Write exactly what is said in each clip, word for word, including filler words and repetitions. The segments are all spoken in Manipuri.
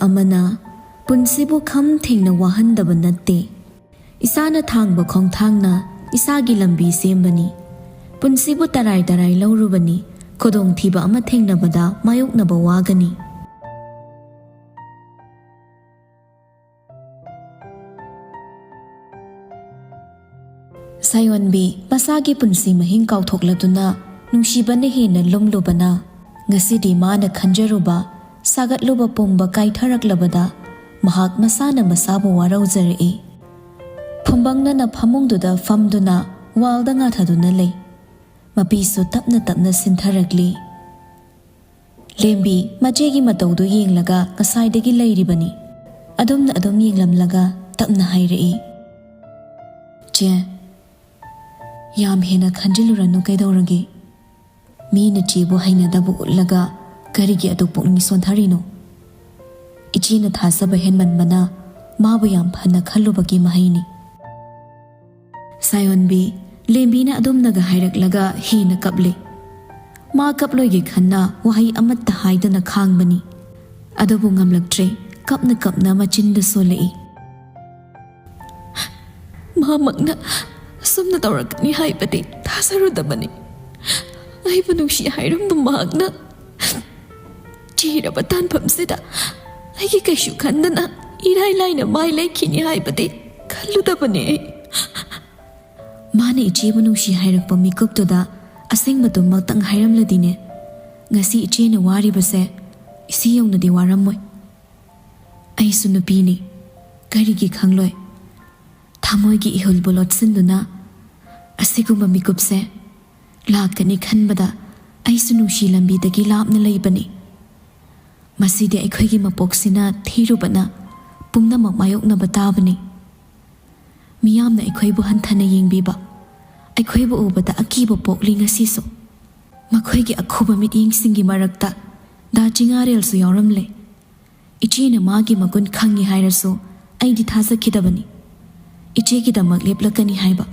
ꯑꯃꯅ ꯄꯨꯟꯁꯤꯕꯨ ꯈꯝ ꯊꯦꯡꯅ ꯋꯥꯍꯟꯗꯕ ꯅꯠꯇꯦ꯫ ꯏꯁꯥꯅ ꯊꯥꯡꯕ ꯈꯣꯡꯊꯥꯡꯅ ꯏꯁꯥꯒꯤ ꯂꯝꯕꯤ ꯁꯦꯝꯕꯅꯤ꯫ ꯄꯨꯟꯁꯤꯕꯨ ꯇꯔꯥꯏ ꯇꯔꯥꯏ ꯂꯧꯔꯨꯕꯅꯤ꯫ ꯈꯨꯗꯣꯡꯊꯤꯕ ꯑꯃ ꯊꯦꯡꯅꯕꯗ ꯃꯥꯌꯣꯛꯅꯕ ꯋꯥꯒꯅꯤ꯫ ꯁꯥꯌꯣꯟꯕꯤ ꯃꯁꯥꯒꯤ ꯄꯨꯟꯁꯤ ꯃꯍꯤꯡ ꯀꯥꯎꯊꯣꯛꯂꯗꯨꯅ ꯅꯨꯡꯁꯤꯕꯅ ꯍꯦꯟꯅ ꯂꯨꯝꯂꯨꯕꯅ ꯉꯁꯤꯗꯤ ꯃꯥꯅ ꯈꯟꯖꯔꯨꯕ, ꯁꯥꯒꯠꯂꯨꯕ ꯄꯨꯝꯕ ꯀꯥꯏꯊꯔꯛꯂꯕꯗ ꯃꯍꯥꯛ ꯃꯁꯥꯅ ꯃꯁꯥꯕꯨ ꯋꯥꯔꯧꯖꯔꯛꯏ꯫ ꯐꯨꯝꯕꯪꯅꯅ ꯐꯃꯨꯡꯗꯨꯗ ꯐꯝꯗꯨꯅ ꯋꯥꯜꯗ ꯉꯥꯊꯗꯨꯅ ꯂꯩ꯫ ꯃꯄꯤꯁꯨ ꯇꯞꯅ ꯇꯞꯅ ꯁꯤꯟꯊꯔꯛꯂꯤ꯫ ꯂꯦꯝꯕꯤ ꯃꯆꯦꯒꯤ ꯃꯇꯧꯗꯨ ꯌꯦꯡꯂꯒ ꯉꯁꯥꯏꯗꯒꯤ ꯂꯩꯔꯤꯕꯅꯤ꯫ ꯑꯗꯨꯝꯅ ꯑꯗꯨꯝ ꯌꯦꯡꯂꯝꯂꯒ ꯇꯞꯅ ꯍꯥꯏꯔꯛꯏ, "ꯆꯦ, ꯌꯥꯝ ꯍꯦꯟꯅ ꯈꯟꯖꯤꯜꯂꯨꯔꯅꯨ꯫ ꯀꯩꯗꯧꯔꯒꯦ? ꯃꯤꯅ ꯆꯦꯕꯨ ꯍꯩꯅꯗꯕ ꯎꯠꯂꯒ ꯀꯔꯤꯒꯤ ꯑꯗꯨ ꯄꯨꯛꯅꯤꯡ ꯁꯣꯟꯊꯔꯤꯅꯣ? ꯏꯆꯦꯅ ꯊꯥꯖꯕ ꯍꯦꯟꯃꯟꯕꯅ ꯃꯥꯕꯨ ꯌꯥꯝ ꯐꯅ ꯈꯜꯂꯨꯕꯒꯤ ꯃꯍꯩꯅꯤ"꯫ ꯁꯥꯌꯣꯟꯕꯤ, ꯂꯦꯝꯕꯤꯅ ꯑꯗꯨꯝꯅꯒ ꯍꯥꯏꯔꯛꯂꯒ ꯍꯦꯟꯅ ꯀꯞꯂꯦ꯫ ꯃꯥ ꯀꯞꯂꯣꯏꯒꯦ ꯈꯟꯅ ꯋꯥꯍꯩ ꯑꯃꯠꯇ ꯍꯥꯏꯗꯅ ꯈꯥꯡꯕꯅꯤ꯫ ꯑꯗꯨꯕꯨ ꯉꯝꯂꯛꯇ꯭ꯔꯦ, ꯀꯞꯅ ꯀꯞꯅ ꯃꯆꯤꯟꯗ ꯁꯣꯜꯂꯛꯏ꯫ "ꯃꯍꯥꯛꯃꯛꯅ ꯑꯁꯨꯝꯅ ꯇꯧꯔꯛꯀꯅꯤ ꯍꯥꯏꯕꯗꯤ ꯊꯥꯖꯔꯨꯗꯕꯅꯤ꯫ ꯑꯩꯕꯨ ꯅꯨꯡꯁꯤ ꯍꯥꯏꯔꯝꯕ ꯃꯍꯥꯛꯅ ꯆꯤꯔꯕ ꯇꯥꯟꯐꯝꯁꯤꯗ ꯑꯩꯒꯤ ꯀꯩꯁꯨ ꯈꯟꯗꯅ ꯏꯔꯥꯏ ꯂꯥꯏꯅ ꯃꯥꯏ ꯂꯩꯈꯤꯅꯤ ꯍꯥꯏꯕꯗꯤ ꯈꯜꯂꯨꯗꯕꯅꯦ ꯑꯩ"꯫ ꯃꯥꯅ ꯏꯆꯦꯕꯨ ꯅꯨꯡꯁꯤ ꯍꯥꯏꯔꯛꯄ ꯃꯤꯀꯨꯞꯇꯨꯗ ꯑꯁꯦꯡꯕꯗꯨꯃꯛꯇꯪ ꯍꯥꯏꯔꯝꯂꯗꯤꯅꯦ, ꯉꯁꯤ ꯏꯆꯦꯅ ꯋꯥꯔꯤꯕꯁꯦ ꯏꯆꯦ ꯌꯧꯅꯗꯤ ꯋꯥꯔꯝꯃꯣꯏ꯫ ꯑꯩꯁꯨ ꯅꯨꯄꯤꯅꯤ, ꯀꯔꯤꯒꯤ ꯈꯪꯂꯣꯏ? ꯊꯃꯣꯏꯒꯤ ꯏꯍꯨꯜꯕꯨ ꯂꯣꯠꯁꯤꯟꯗꯨꯅ ꯑꯁꯤꯒꯨꯝꯕ ꯃꯤꯀꯨꯞꯁꯦ ꯂꯥꯛꯀꯅꯤ ꯈꯟꯕꯗ ꯑꯩꯁꯨ ꯅꯨꯡꯁꯤ ꯂꯝꯕꯤꯗꯒꯤ ꯂꯥꯞꯅ ꯂꯩꯕꯅꯤ꯫ ꯃꯁꯤꯗꯤ ꯑꯩꯈꯣꯏꯒꯤ ꯃꯄꯣꯛꯁꯤꯅ ꯊꯤꯔꯨꯕꯅ ꯄꯨꯝꯅꯃꯛ ꯃꯥꯌꯣꯛꯅꯕ ꯇꯥꯕꯅꯤ꯫ ꯃꯤꯌꯥꯝꯅ ꯑꯩꯈꯣꯏꯕꯨ ꯍꯟꯊꯅ ꯌꯦꯡꯕꯤꯕ, ꯑꯩꯈꯣꯏꯕꯨ ꯎꯕꯗ ꯑꯀꯤꯕ ꯄꯣꯛꯂꯤ ꯉꯁꯤꯁꯨ꯫ ꯃꯈꯣꯏꯒꯤ ꯑꯈꯨꯕ ꯃꯤꯠꯌꯦꯡꯁꯤꯡꯒꯤ ꯃꯔꯛꯇ ꯗꯥ ꯆꯤꯉꯥꯔꯦꯜꯁꯨ ꯌꯥꯎꯔꯝꯂꯦ꯫ ꯏꯆꯦꯅ ꯃꯥꯒꯤ ꯃꯒꯨꯟ ꯈꯪꯉꯤ ꯍꯥꯏꯔꯁꯨ ꯑꯩꯗꯤ ꯊꯥꯖꯈꯤꯗꯕꯅꯤ꯫ ꯏꯆꯦꯒꯤꯗꯃꯛ ꯂꯦꯞꯂꯛꯀꯅꯤ ꯍꯥꯏꯕ꯫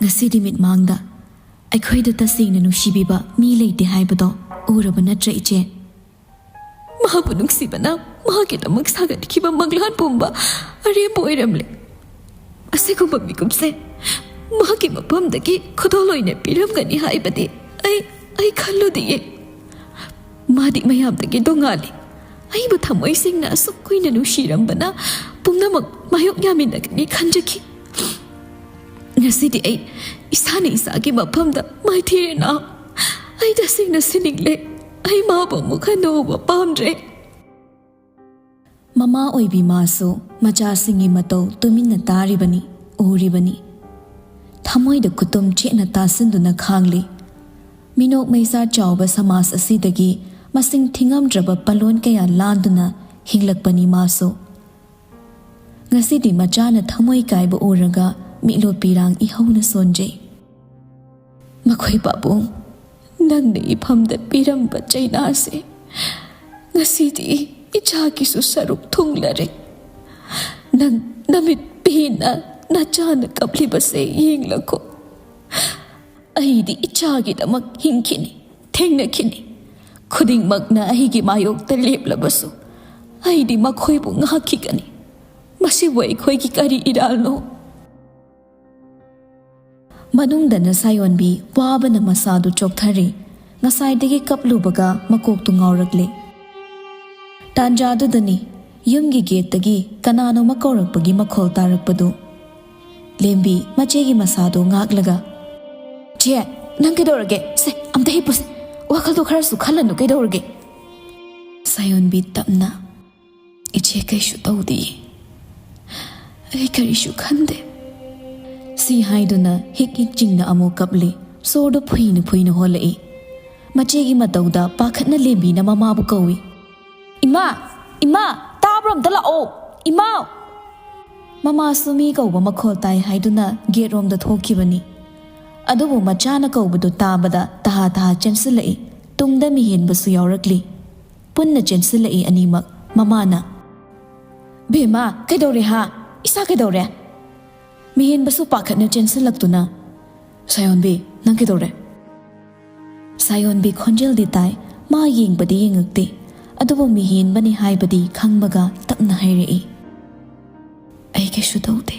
ꯉꯁꯤꯗꯤ ꯃꯤꯠꯃꯥꯡꯗ ꯑꯩꯈꯣꯏꯗ ꯇꯁꯦꯡꯅ ꯅꯨꯡꯁꯤꯕꯤꯕ ꯃꯤ ꯂꯩꯇꯦ ꯍꯥꯏꯕꯗꯣ ꯎꯔꯕ ꯅꯠꯇ꯭ꯔ ꯏꯆꯦ? ꯃꯍꯥꯛꯄꯨ ꯅꯨꯡꯁꯤꯕꯅ ꯃꯍꯥꯛꯀꯤꯗꯃꯛ ꯁꯥꯒꯠꯈꯤꯕ ꯃꯪꯂꯥꯟ ꯄꯨꯝꯕ ꯑꯔꯦꯝꯕ ꯑꯣꯏꯔꯝꯂꯦ꯫ ꯑꯁꯤꯒꯨꯝꯕ ꯃꯤꯀꯨꯞꯁꯦ ꯃꯍꯥꯛꯀꯤ ꯃꯐꯝꯗꯒꯤ ꯈꯨꯗꯣꯜ ꯑꯣꯏꯅ ꯄꯤꯔꯝꯒꯅꯤ ꯍꯥꯏꯕꯗꯤ ꯑꯩ, ꯑꯩ ꯈꯜꯂꯨꯗꯤꯌꯦ꯫ ꯃꯥꯗꯤ ꯃꯌꯥꯝꯗꯒꯤ ꯇꯣꯉꯥꯜꯂꯤ꯫ ꯑꯩꯕꯨ ꯊꯃꯣꯏ ꯁꯦꯡꯅ ꯑꯁꯨꯛ ꯀꯨꯏꯅ ꯅꯨꯡꯁꯤꯔꯝꯕꯅ ꯄꯨꯝꯅꯃꯛ ꯃꯥꯌꯣꯛ ꯌꯥꯃꯤꯟꯅꯒꯅꯤ ꯈꯟꯖꯈꯤ꯫ ꯉꯁꯤꯗꯤ ꯑꯩ ꯏꯁꯥꯅ ꯏꯁꯥꯒꯤ ꯃꯐꯝꯗ ꯃꯥꯏꯊꯤꯔꯦ ꯅꯥꯎ꯫ ꯑꯩ ꯇꯁꯦꯡꯅ ꯁꯤꯅꯤꯡꯂꯦ꯫ ꯑꯩ ꯃꯥꯕꯨ ꯑꯃꯨꯛ ꯍꯟꯅ ꯎꯕ ꯄꯥꯝꯗ꯭ꯔꯦ꯫ ꯃꯃꯥ ꯑꯣꯏꯕꯤ ꯃꯥꯁꯨ ꯃꯆꯥꯁꯤꯡꯒꯤ ꯃꯇꯧ ꯇꯨꯃꯤꯟꯅ ꯇꯥꯔꯤꯕꯅꯤ, ꯎꯔꯤꯕꯅꯤ꯫ ꯊꯃꯣꯏꯗ ꯈꯨꯇꯨꯝ ꯆꯦꯠꯅ ꯇꯥꯁꯤꯟꯗꯨꯅ ꯈꯥꯡꯂꯤ꯫ ꯃꯤꯅꯣꯛ ꯃꯩꯁꯥ ꯆꯥꯎꯕ ꯁꯃꯥꯖ ꯑꯁꯤꯗꯒꯤ ꯃꯁꯤꯡ ꯊꯤꯉꯝꯗ꯭ꯔꯕ ꯄꯥꯂꯣꯟ ꯀꯌꯥ ꯂꯥꯟꯗꯨꯅ ꯍꯤꯡꯂꯛꯄꯅꯤ ꯃꯥꯁꯨ꯫ ꯉꯁꯤꯗꯤ ꯃꯆꯥꯅ ꯊꯃꯣꯏ ꯀꯥꯏꯕ ꯎꯔꯒ ꯃꯤꯠꯂꯣ ꯄꯤꯔꯥꯡ ꯏꯍꯧꯅ ꯁꯣꯟꯖꯩ꯫ ꯃꯈꯣꯏ ꯄꯥꯕꯨꯡ, ꯅꯪꯅ ꯏꯐꯝꯗ ꯄꯤꯔꯝꯕ ꯆꯩꯅꯥꯁꯦ ꯉꯁꯤꯗꯤ ꯏꯆꯥꯒꯤꯁꯨ ꯁꯔꯨꯛ ꯊꯨꯡꯂꯔꯦ꯫ ꯅꯪ ꯅꯃꯤꯠ ꯄꯦꯟꯅ ꯅꯆꯥꯅ ꯀꯞꯂꯤꯕꯁꯦ ꯌꯦꯡꯂꯈꯣ꯫ ꯑꯩꯗꯤ ꯏꯆꯥꯒꯤꯗꯃꯛ ꯍꯤꯡꯈꯤꯅꯤ, ꯊꯦꯡꯅꯈꯤꯅꯤ꯫ ꯈꯨꯗꯤꯡꯃꯛꯅ ꯑꯩꯒꯤ ꯃꯥꯌꯣꯛꯇ ꯂꯦꯞꯂꯕꯁꯨ ꯑꯩꯗꯤ ꯃꯈꯣꯏꯕꯨ ꯉꯥꯛꯈꯤꯒꯅꯤ꯫ ꯃꯁꯤꯕꯨ ꯑꯩꯈꯣꯏꯒꯤ ꯀꯔꯤ ꯏꯔꯥꯜꯅꯣ? ꯃꯅꯨꯡꯗꯅ ꯁꯥꯌꯣꯟꯕꯤ ꯋꯥꯕꯅ ꯃꯁꯥꯗꯨ ꯆꯣꯛꯊꯔꯤ꯫ ꯉꯁꯥꯏꯗꯒꯤ ꯀꯞꯂꯨꯕꯒ ꯃꯀꯣꯛꯇꯨ ꯉꯥꯎꯔꯛꯂꯦ꯫ ꯇꯥꯟꯖꯥꯗꯨꯗꯅꯤ ꯌꯨꯝꯒꯤ ꯒꯦꯠꯇꯒꯤ ꯀꯅꯥꯅꯣꯃ ꯀꯧꯔꯛꯄꯒꯤ ꯃꯈꯣꯜ ꯇꯥꯔꯛꯄꯗꯨ꯫ ꯂꯦꯝꯕꯤ ꯃꯆꯦꯒꯤ ꯃꯁꯥꯗꯨ ꯉꯥꯛꯂꯒ, "ꯆꯦ, ꯅꯪ ꯀꯩꯗꯧꯔꯒꯦ? ꯁꯦ, ꯑꯝꯇ ꯍꯤꯞꯄꯨꯁꯦ꯫ ꯋꯥꯈꯜꯗꯣ ꯈꯔꯁꯨ ꯈꯜꯂꯅꯨ, ꯀꯩꯗꯧꯔꯒꯦ?" ꯁꯥꯌꯣꯟꯕꯤ ꯇꯞꯅ, "ꯏꯆꯦ, ꯀꯩꯁꯨ ꯇꯧꯗꯤꯌꯦ꯫ ꯑꯩ ꯀꯔꯤꯁꯨ ꯈꯟꯗꯦ꯫" ꯁꯤ ꯍꯥꯏꯗꯨꯅ ꯍꯤꯛ ꯍꯤꯛ ꯆꯤꯡꯅ ꯑꯃꯨꯛ ꯀꯞꯂꯤ꯫ ꯁꯣꯔꯗꯨ ꯐꯨꯏꯅ ꯐꯨꯏꯅ ꯍꯣꯜꯂꯛꯏ꯫ ꯃꯆꯦꯒꯤ ꯃꯇꯧꯗ ꯄꯥꯈꯠꯅ ꯂꯦꯝꯕꯤꯅ ꯃꯃꯥꯕꯨ ꯀꯧꯏ꯫ "ꯏꯃꯥ! ꯏꯃꯥ! ꯇꯥꯕ꯭ꯔꯣ? ꯑꯝꯇ ꯂꯥꯛꯑꯣ! ꯏꯃꯥ!" ꯃꯃꯥꯁꯨ ꯃꯤ ꯀꯧꯕ ꯃꯈꯣꯜ ꯇꯥꯏ ꯍꯥꯏꯗꯨꯅ ꯒꯦꯠꯔꯣꯝꯗ ꯊꯣꯛꯈꯤꯕꯅꯤ꯫ ꯑꯗꯨꯕꯨ ꯃꯆꯥꯅ ꯀꯧꯕꯗꯨ ꯇꯥꯕꯗ ꯇꯍꯥ ꯇꯍꯥ ꯆꯦꯟꯁꯤꯜꯂꯛꯏ꯫ ꯇꯨꯡꯗ ꯃꯤꯍꯦꯟꯕꯁꯨ ꯌꯥꯎꯔꯛꯂꯤ꯫ ꯄꯨꯟꯅ ꯆꯦꯟꯁꯤꯜꯂꯛꯏ ꯑꯅꯤꯃꯛ꯫ ꯃꯃꯥꯅ, "ꯕꯦꯝꯃ, ꯀꯩꯗꯧꯔꯦ ꯍꯥ? ꯏꯁꯥ ꯀꯩꯗꯧꯔꯦ?" ꯃꯤꯍꯦꯟꯕꯁꯨ ꯄꯥꯈꯠꯅ ꯆꯦꯟꯁꯤꯜꯂꯛꯇꯨꯅ, "ꯁꯥꯌꯣꯟꯕꯤ, ꯅꯪ ꯀꯩꯗꯧꯔꯦ?" ꯁꯥꯌꯣꯟꯕꯤ ꯈꯣꯟꯖꯦꯜꯗꯤ ꯇꯥꯏ, ꯃꯥ ꯌꯦꯡꯕꯗꯤ ꯌꯦꯡꯉꯛꯇꯦ꯫ ꯑꯗꯨꯕꯨ ꯃꯤꯍꯦꯟꯕꯅꯤ ꯍꯥꯏꯕꯗꯤ ꯈꯪꯕꯒ ꯇꯞꯅ ꯍꯥꯏꯔꯛꯏ, "ꯑꯩ ꯀꯩꯁꯨ ꯇꯧꯗꯦ,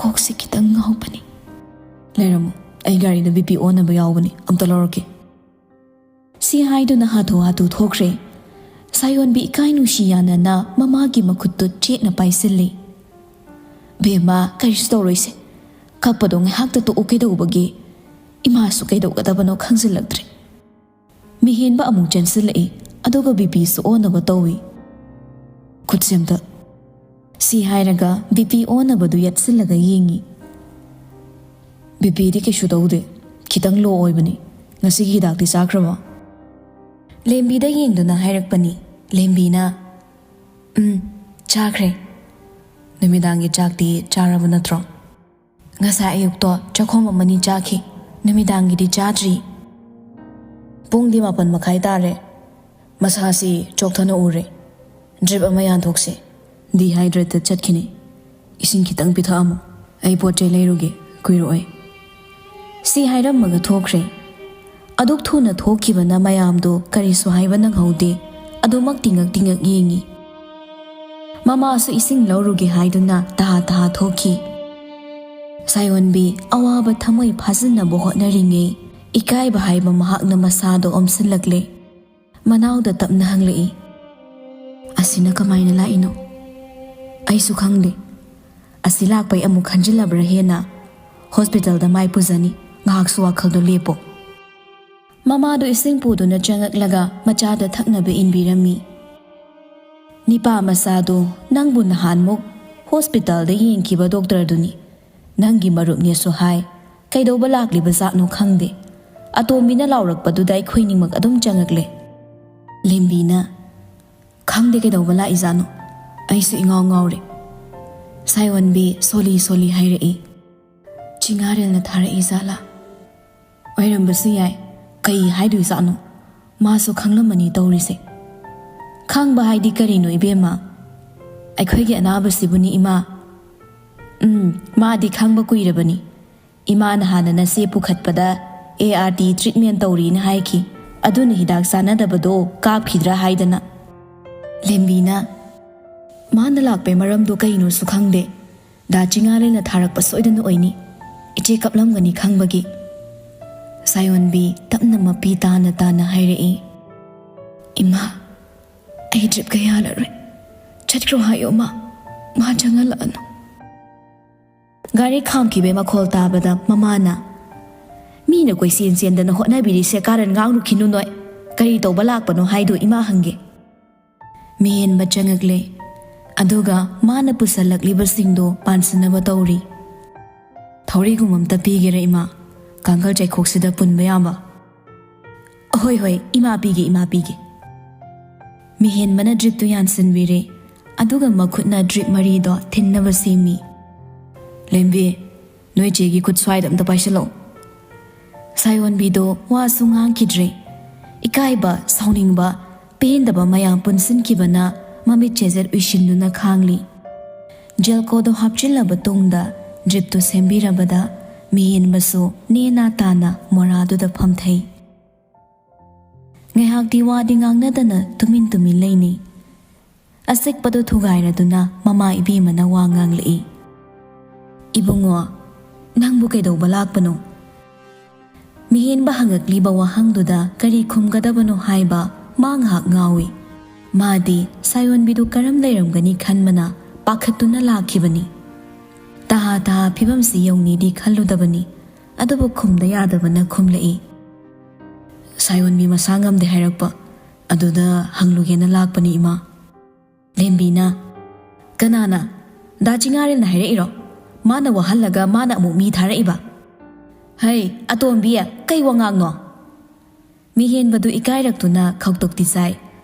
ꯀꯣꯛꯁꯤ ꯈꯤꯇꯪ ꯉꯥꯎꯕꯅꯤ꯫ ꯂꯩꯔꯝꯃꯣ, ꯑꯩ ꯒꯥꯔꯤꯗ ꯕꯤ ꯄꯤ ꯑꯣꯟꯅꯕ ꯌꯥꯎꯕꯅꯤ, ꯑꯝꯇ ꯂꯧꯔꯛꯀꯦ"꯫ ꯁꯤ ꯍꯥꯏꯗꯨꯅ ꯍꯥꯊꯨ ꯍꯥꯊꯨ ꯊꯣꯛꯈ꯭ꯔꯦ꯫ ꯁꯥꯌꯣꯟꯕꯤ ꯏꯀꯥꯏ ꯅꯨꯡꯁꯤ ꯌꯥꯅꯅ ꯃꯃꯥꯒꯤ ꯃꯈꯨꯠꯇꯨ ꯆꯦꯠꯅ ꯄꯥꯏꯁꯤꯜꯂꯤ꯫ "ꯕꯦꯝꯃ, ꯀꯔꯤꯁꯨ ꯇꯧꯔꯣꯏꯁꯦ꯫ ꯀꯞꯄꯗꯣ ꯉꯥꯏꯍꯥꯛꯇ ꯇꯣꯛꯎ ꯀꯩꯗꯧꯕꯒꯤ? ꯏꯃꯥꯁꯨ ꯀꯩꯗꯧꯒꯗꯕꯅꯣ ꯈꯪꯖꯤꯜꯂꯛꯇ꯭ꯔꯦ"꯫ ꯃꯤꯍꯦꯟꯕ ꯑꯃꯨꯛ ꯆꯦꯟꯁꯤꯜꯂꯛꯏ, ꯑꯗꯨꯒ ꯕꯤ ꯄꯤꯁꯨ ꯑꯣꯟꯅꯕ ꯇꯧꯏ꯫ "ꯈꯨꯠꯁꯦꯝꯗ"꯫ ꯁꯤ ꯍꯥꯏꯔꯒ ꯕꯤ ꯄꯤ ꯑꯣꯟꯅꯕꯗꯨ ꯌꯦꯠꯁꯤꯜꯂꯒ ꯌꯦꯡꯉꯤ꯫ "ꯕꯤ ꯄꯤꯗꯤ ꯀꯩꯁꯨ ꯇꯧꯗꯦ, ꯈꯤꯇꯪ ꯂꯣ ꯑꯣꯏꯕꯅꯤ꯫ ꯉꯁꯤꯒꯤ ꯍꯤꯗꯥꯛꯇꯤ ꯆꯥꯈ꯭ꯔꯕꯣ?" ꯂꯦꯝꯕꯤꯗ ꯌꯦꯡꯗꯨꯅ ꯍꯥꯏꯔꯛꯄꯅꯤ꯫ ꯂꯦꯝꯕꯤꯅ, "ꯎꯝ, ꯆꯥꯈ꯭ꯔꯦ꯫ ꯅꯨꯃꯤꯗꯥꯡꯒꯤ ꯆꯥꯛꯇꯤ ꯆꯥꯔꯕ ꯅꯠꯇ꯭ꯔꯣ?" "ꯉꯁꯥꯏ ꯑꯌꯨꯛꯇꯣ ꯆꯥꯛꯈꯣꯝ ꯑꯃꯅꯤ ꯆꯥꯈꯤ, ꯅꯨꯃꯤꯗꯥꯡꯒꯤꯗꯤ ꯆꯥꯗ꯭ꯔꯤ꯫ ꯄꯨꯡꯗꯤ ꯃꯥꯄꯟ ꯃꯈꯥꯏ ꯇꯥꯔꯦ꯫ ꯃꯁꯥꯁꯤ ꯆꯣꯛꯊꯅ ꯎꯔꯦ꯫ ꯗ꯭ꯔꯤꯞ ꯑꯃ ꯌꯥꯟꯊꯣꯛꯁꯤ꯫ ꯗꯤꯍꯥꯏꯗ꯭ꯔꯦꯠꯇ ꯆꯠꯈꯤꯅꯤ꯫ ꯏꯁꯤꯡ ꯈꯤꯇꯪ ꯄꯤꯊꯛꯑꯝꯃꯣ꯫ ꯑꯩ ꯄꯣꯠ ꯆꯩ ꯂꯩꯔꯨꯒꯦ, ꯀꯨꯏꯔꯣꯏ"꯫ ꯁꯤ ꯍꯥꯏꯔꯝꯃꯒ ꯊꯣꯛꯈ꯭ꯔꯦ꯫ ꯑꯗꯨꯛ ꯊꯨꯅ ꯊꯣꯛꯈꯤꯕꯅ ꯃꯌꯥꯝꯗꯨ ꯀꯔꯤꯁꯨ ꯍꯥꯏꯕ ꯅꯪꯍꯧꯗꯦ꯫ ꯑꯗꯨꯃꯛ ꯇꯤꯉꯛ ꯇꯤꯉꯛ ꯌꯦꯡꯉꯤ꯫ ꯃꯃꯥꯁꯨ ꯏꯁꯤꯡ ꯂꯧꯔꯨꯒꯦ ꯍꯥꯏꯗꯨꯅ ꯇꯍꯥ ꯇꯍꯥ ꯊꯣꯛꯈꯤ꯫ ꯁꯥꯌꯣꯟꯕꯤ ꯑꯋꯥꯕ ꯊꯃꯣꯏ ꯐꯥꯖꯤꯟꯅꯕ ꯍꯣꯠꯅꯔꯤꯉꯩ, ꯏꯀꯥꯏꯕ ꯍꯥꯏꯕ ꯃꯍꯥꯛꯅ ꯃꯁꯥꯗꯣ ꯑꯣꯝꯁꯤꯜꯂꯛꯂꯦ꯫ ꯃꯅꯥꯎꯗ ꯇꯞꯅ ꯍꯪꯂꯛꯏ, "ꯑꯁꯤꯅ ꯀꯃꯥꯏꯅ ꯂꯥꯛꯏꯅꯣ?" "ꯑꯩꯁꯨ ꯈꯪꯗꯦ꯫ ꯑꯁꯤ ꯂꯥꯛꯄꯩ ꯑꯃꯨꯛ ꯈꯟꯖꯤꯜꯂꯕ꯭ꯔꯥ ꯍꯦꯟꯅ? ꯍꯣꯁꯄꯤꯇꯥꯜꯗ ꯃꯥꯏ ꯄꯨꯖꯅꯤ, ꯉꯥꯏꯍꯥꯛꯁꯨ ꯋꯥꯈꯜꯗꯣ ꯂꯦꯞꯄꯣ"꯫ ꯃꯃꯥꯗꯨ ꯏꯁꯤꯡ ꯄꯨꯗꯨꯅ ꯆꯪꯉꯛꯂꯒ ꯃꯆꯥꯗ ꯊꯛꯅꯕ ꯏꯟꯕꯤꯔꯝꯃꯤ꯫ "ꯅꯤꯄꯥ ꯃꯆꯥꯗꯨ ꯅꯪꯕꯨ ꯅꯍꯥꯟꯃꯨꯛ ꯍꯣꯁꯄꯤꯇꯥꯜꯗ ꯌꯦꯡꯈꯤꯕ ꯗꯣꯛꯇꯔꯗꯨꯅꯤ꯫ ꯅꯪꯒꯤ ꯃꯔꯨꯞꯅꯦꯁꯨ ꯍꯥꯏ꯫ ꯀꯩꯗꯧꯕ ꯂꯥꯛꯂꯤꯕ ꯖꯥꯠꯅꯣ ꯈꯪꯗꯦ"꯫ ꯑꯇꯣꯝꯕꯤꯅ ꯂꯥꯎꯔꯛꯄꯗꯨꯗ ꯑꯩꯈꯣꯏꯅꯤꯃꯛ ꯑꯗꯨꯝ ꯆꯪꯉꯛꯂꯦ꯫ ꯂꯦꯝꯕꯤꯅ, "ꯈꯪꯗꯦ ꯀꯩꯗꯧꯕ ꯂꯥꯛꯏꯖꯥꯠꯅꯣ꯫ ꯑꯩꯁꯨ ꯏꯉꯥꯎ ꯉꯥꯎꯔꯦ"꯫ ꯁꯥꯌꯣꯟꯕꯤ ꯁꯣꯜꯂꯤ ꯁꯣꯜꯂꯤ ꯍꯥꯏꯔꯛꯏ, "ꯆꯤꯡꯉꯥꯔꯦꯜꯅ ꯊꯥꯔꯛꯏ ꯖꯥꯠꯂꯥ?" "ꯑꯣꯏꯔꯝꯕꯁꯨ ꯌꯥꯏ꯫ ꯀꯩ ꯍꯥꯏꯗꯣꯏꯖꯥꯠꯅꯣ? ꯃꯥꯁꯨ ꯈꯪꯂꯝꯃꯅꯤ ꯇꯧꯔꯤꯁꯦ"꯫ "ꯈꯪꯕ ꯍꯥꯏꯗꯤ ꯀꯔꯤꯅꯣ ꯏꯕꯦꯝꯃ? ꯑꯩꯈꯣꯏꯒꯤ ꯑꯅꯥꯕꯁꯤꯕꯨꯅꯤ ꯏꯃꯥ"꯫ "ꯎꯝ, ꯃꯥꯗꯤ ꯈꯪꯕ ꯀꯨꯏꯔꯕꯅꯤ꯫ ꯏꯃꯥꯅ ꯍꯥꯟꯅ ꯅꯆꯦ ꯄꯨꯈꯠꯄꯗ ꯑꯦ ꯑꯥꯔ ꯇꯤ ꯇ꯭ꯔꯤꯠꯃꯦꯟ ꯇꯧꯔꯤꯅ ꯍꯥꯏꯈꯤ꯫ ꯑꯗꯨꯅ ꯍꯤꯗꯥꯛ ꯆꯥꯅꯗꯕꯗꯣ ꯀꯥꯞꯈꯤꯗ꯭ꯔꯥ ꯍꯥꯏꯗꯅ꯫ ꯂꯦꯝꯕꯤꯅ, "ꯃꯥꯅ ꯂꯥꯛꯄꯩ ꯃꯔꯝꯗꯣ ꯀꯩꯅꯣꯁꯨ ꯈꯪꯗꯦ꯫ ꯗꯥ ꯆꯤꯉꯥꯂꯦꯟꯅ ꯊꯥꯔꯛꯄ ꯁꯣꯏꯗꯅ ꯑꯣꯏꯅꯤ꯫ ꯏꯆꯦ ꯀꯞꯂꯝꯒꯅꯤ ꯈꯪꯕꯒꯤ꯫" ꯁꯥꯌꯣꯟꯕꯤ ꯇꯞꯅ ꯃꯄꯤ ꯇꯥꯅ ꯇꯥꯅ ꯍꯥꯏꯔꯛꯏ, "ꯏꯃꯥ, ꯑꯩ ꯗ꯭ꯔꯤꯞꯀ ꯌꯥꯜꯂꯔꯣꯏ꯫ ꯆꯠꯈ꯭ꯔꯣ ꯍꯥꯏꯌꯣ ꯃꯥ꯫ ꯃꯥ ꯆꯪꯍꯜꯂꯛꯑꯅꯨ꯫" ꯒꯥꯔꯤ ꯈꯥꯝꯈꯤꯕꯩ ꯃꯈꯣꯜ ꯇꯥꯕꯗ ꯃꯃꯥꯅ, "ꯃꯤꯅ ꯀꯣꯏꯆꯦꯟ ꯆꯦꯟꯗꯅ ꯍꯣꯠꯅꯕꯤꯔꯤꯁꯦ ꯀꯥꯔꯟ ꯉꯥꯡꯔꯨꯈꯤꯅꯨ ꯅꯣꯏ꯫ ꯀꯔꯤ ꯇꯧꯕ ꯂꯥꯛꯄꯅꯣ ꯍꯥꯏꯗꯣ ꯏꯃꯥ ꯍꯪꯒꯦ꯫" ꯃꯤꯍꯦꯟꯕ ꯆꯪꯉꯛꯂꯦ꯫ ꯑꯗꯨꯒ ꯃꯥꯅ ꯄꯨꯁꯜꯂꯛꯂꯤꯕꯁꯤꯡꯗꯣ ꯄꯥꯟꯁꯤꯟꯅꯕ ꯇꯧꯔꯤ꯫ "ꯊꯧꯔꯤꯒꯨꯝꯕ ꯑꯝꯇ ꯄꯤꯒꯦꯔꯥ ꯏꯃꯥ? ꯀꯥꯡꯈꯜ ꯆꯩꯈꯣꯛꯁꯤꯗ ꯄꯨꯟꯕ ꯌꯥꯕ꯫" "ꯍꯣꯏ, ꯍꯣꯏ, ꯏꯃꯥ ꯄꯤꯒꯦ, ꯏꯃꯥ ꯄꯤꯒꯦ꯫" ꯃꯤꯍꯦꯟꯕꯅ ꯗ꯭ꯔꯤꯞꯇꯨ ꯌꯥꯟꯁꯤꯟꯕꯤꯔꯦ꯫ ꯑꯗꯨꯒ ꯃꯈꯨꯠꯅ ꯗ꯭ꯔꯤꯞ ꯃꯔꯤꯗꯣ ꯊꯤꯟꯅꯕ ꯁꯦꯝꯃꯤ꯫ "ꯂꯦꯝꯕꯤ, ꯅꯣꯏ ꯆꯦꯒꯤ ꯈꯨꯠ ꯁ꯭ꯋꯥꯏꯗ ꯑꯝꯇ ꯄꯥꯏꯁꯤꯜꯂꯛꯑꯣ꯫" ꯁꯥꯌꯣꯟꯕꯤꯗꯣ ꯋꯥꯁꯨ ꯉꯥꯡꯈꯤꯗ꯭ꯔꯦ꯫ ꯏꯀꯥꯏꯕ, ꯁꯥꯎꯅꯤꯡꯕ, ꯄꯦꯟꯗꯕ ꯃꯌꯥꯝ ꯄꯨꯟꯁꯤꯟꯈꯤꯕꯅ ꯃꯃꯤꯠ ꯆꯦꯖꯦꯠ ꯎꯏꯁꯤꯟꯗꯨꯅ ꯈꯥꯡꯂꯤ꯫ ꯖꯦꯜꯀꯣꯗꯣ ꯍꯥꯞꯆꯤꯜꯂꯕ ꯇꯨꯡꯗ ꯗ꯭ꯔꯤꯞꯇꯨ ꯁꯦꯝꯕꯤꯔꯕꯗ ꯃꯤꯍꯦꯟꯕꯁꯨ ꯅꯦꯅꯥ ꯇꯥꯅ ꯃꯣꯔꯥꯗꯨꯗ ꯐꯝꯊꯩ꯫ ꯉꯥꯏꯍꯥꯛꯇꯤ ꯋꯥꯗꯤ ꯉꯥꯡꯅꯗꯅ ꯇꯨꯃꯤꯟ ꯇꯨꯃꯤꯟ ꯂꯩꯅꯩ꯫ ꯑꯆꯤꯛꯄꯗꯨ ꯊꯨꯒꯥꯏꯔꯗꯨꯅ ꯃꯃꯥ ꯏꯕꯦꯝꯃꯅ ꯋꯥ ꯉꯥꯡꯂꯛꯏ꯫ "ꯏꯕꯨꯡꯉꯣ, ꯅꯪꯕꯨ ꯀꯩꯗꯧꯕ ꯂꯥꯛꯄꯅꯣ?" ꯃꯤꯍꯦꯟꯕ ꯍꯪꯉꯛꯂꯤꯕ ꯋꯥꯍꯪꯗꯨꯗ ꯀꯔꯤ ꯈꯨꯝꯒꯗꯕꯅꯣ ꯍꯥꯏꯕ ꯃꯥ ꯉꯥꯏꯍꯥꯛ ꯉꯥꯎꯏ꯫ ꯃꯥꯗꯤ ꯁꯥꯌꯣꯟꯕꯤꯗꯨ ꯀꯔꯝ ꯂꯩꯔꯝꯒꯅꯤ ꯈꯟꯕꯅ ꯄꯥꯈꯠꯇꯨꯅ ꯂꯥꯛꯈꯤꯕꯅꯤ꯫ ꯇꯍꯥ ꯇꯍꯥ ꯐꯤꯕꯝꯁꯤ ꯌꯧꯅꯤꯗꯤ ꯈꯜꯂꯨꯗꯕꯅꯤ꯫ ꯑꯗꯨꯕꯨ ꯈꯨꯝꯗ ꯌꯥꯗꯕꯅ ꯈꯨꯝꯂꯛꯏ꯫ "ꯁꯥꯌꯣꯟꯕꯤ ꯃꯁꯥ ꯉꯝꯗꯦ ꯍꯥꯏꯔꯛꯄ, ꯑꯗꯨꯗ ꯍꯪꯂꯨꯒꯦꯅ ꯂꯥꯛꯄꯅꯤ ꯏꯃꯥ꯫" ꯂꯦꯝꯕꯤꯅ, "ꯀꯅꯥꯅ? ꯗꯥ ꯆꯤꯉꯥꯔꯦꯜꯅ ꯍꯥꯏꯔꯛꯏꯔꯣ? ꯃꯥꯅ ꯋꯥꯍꯜꯂꯒ ꯃꯥꯅ ꯑꯃꯨꯛ ꯃꯤ ꯊꯥꯔꯛꯏꯕ?" "ꯍꯩ, ꯑꯇꯣꯝꯕꯤ, ꯀꯩ ꯋꯥꯉꯥꯡꯅꯣ?" ꯃꯤꯍꯦꯟꯕꯗꯨ ꯏꯀꯥꯏꯔꯛꯇꯨꯅ ꯈꯧꯇꯣꯛꯇꯤ ꯆꯥꯏ꯫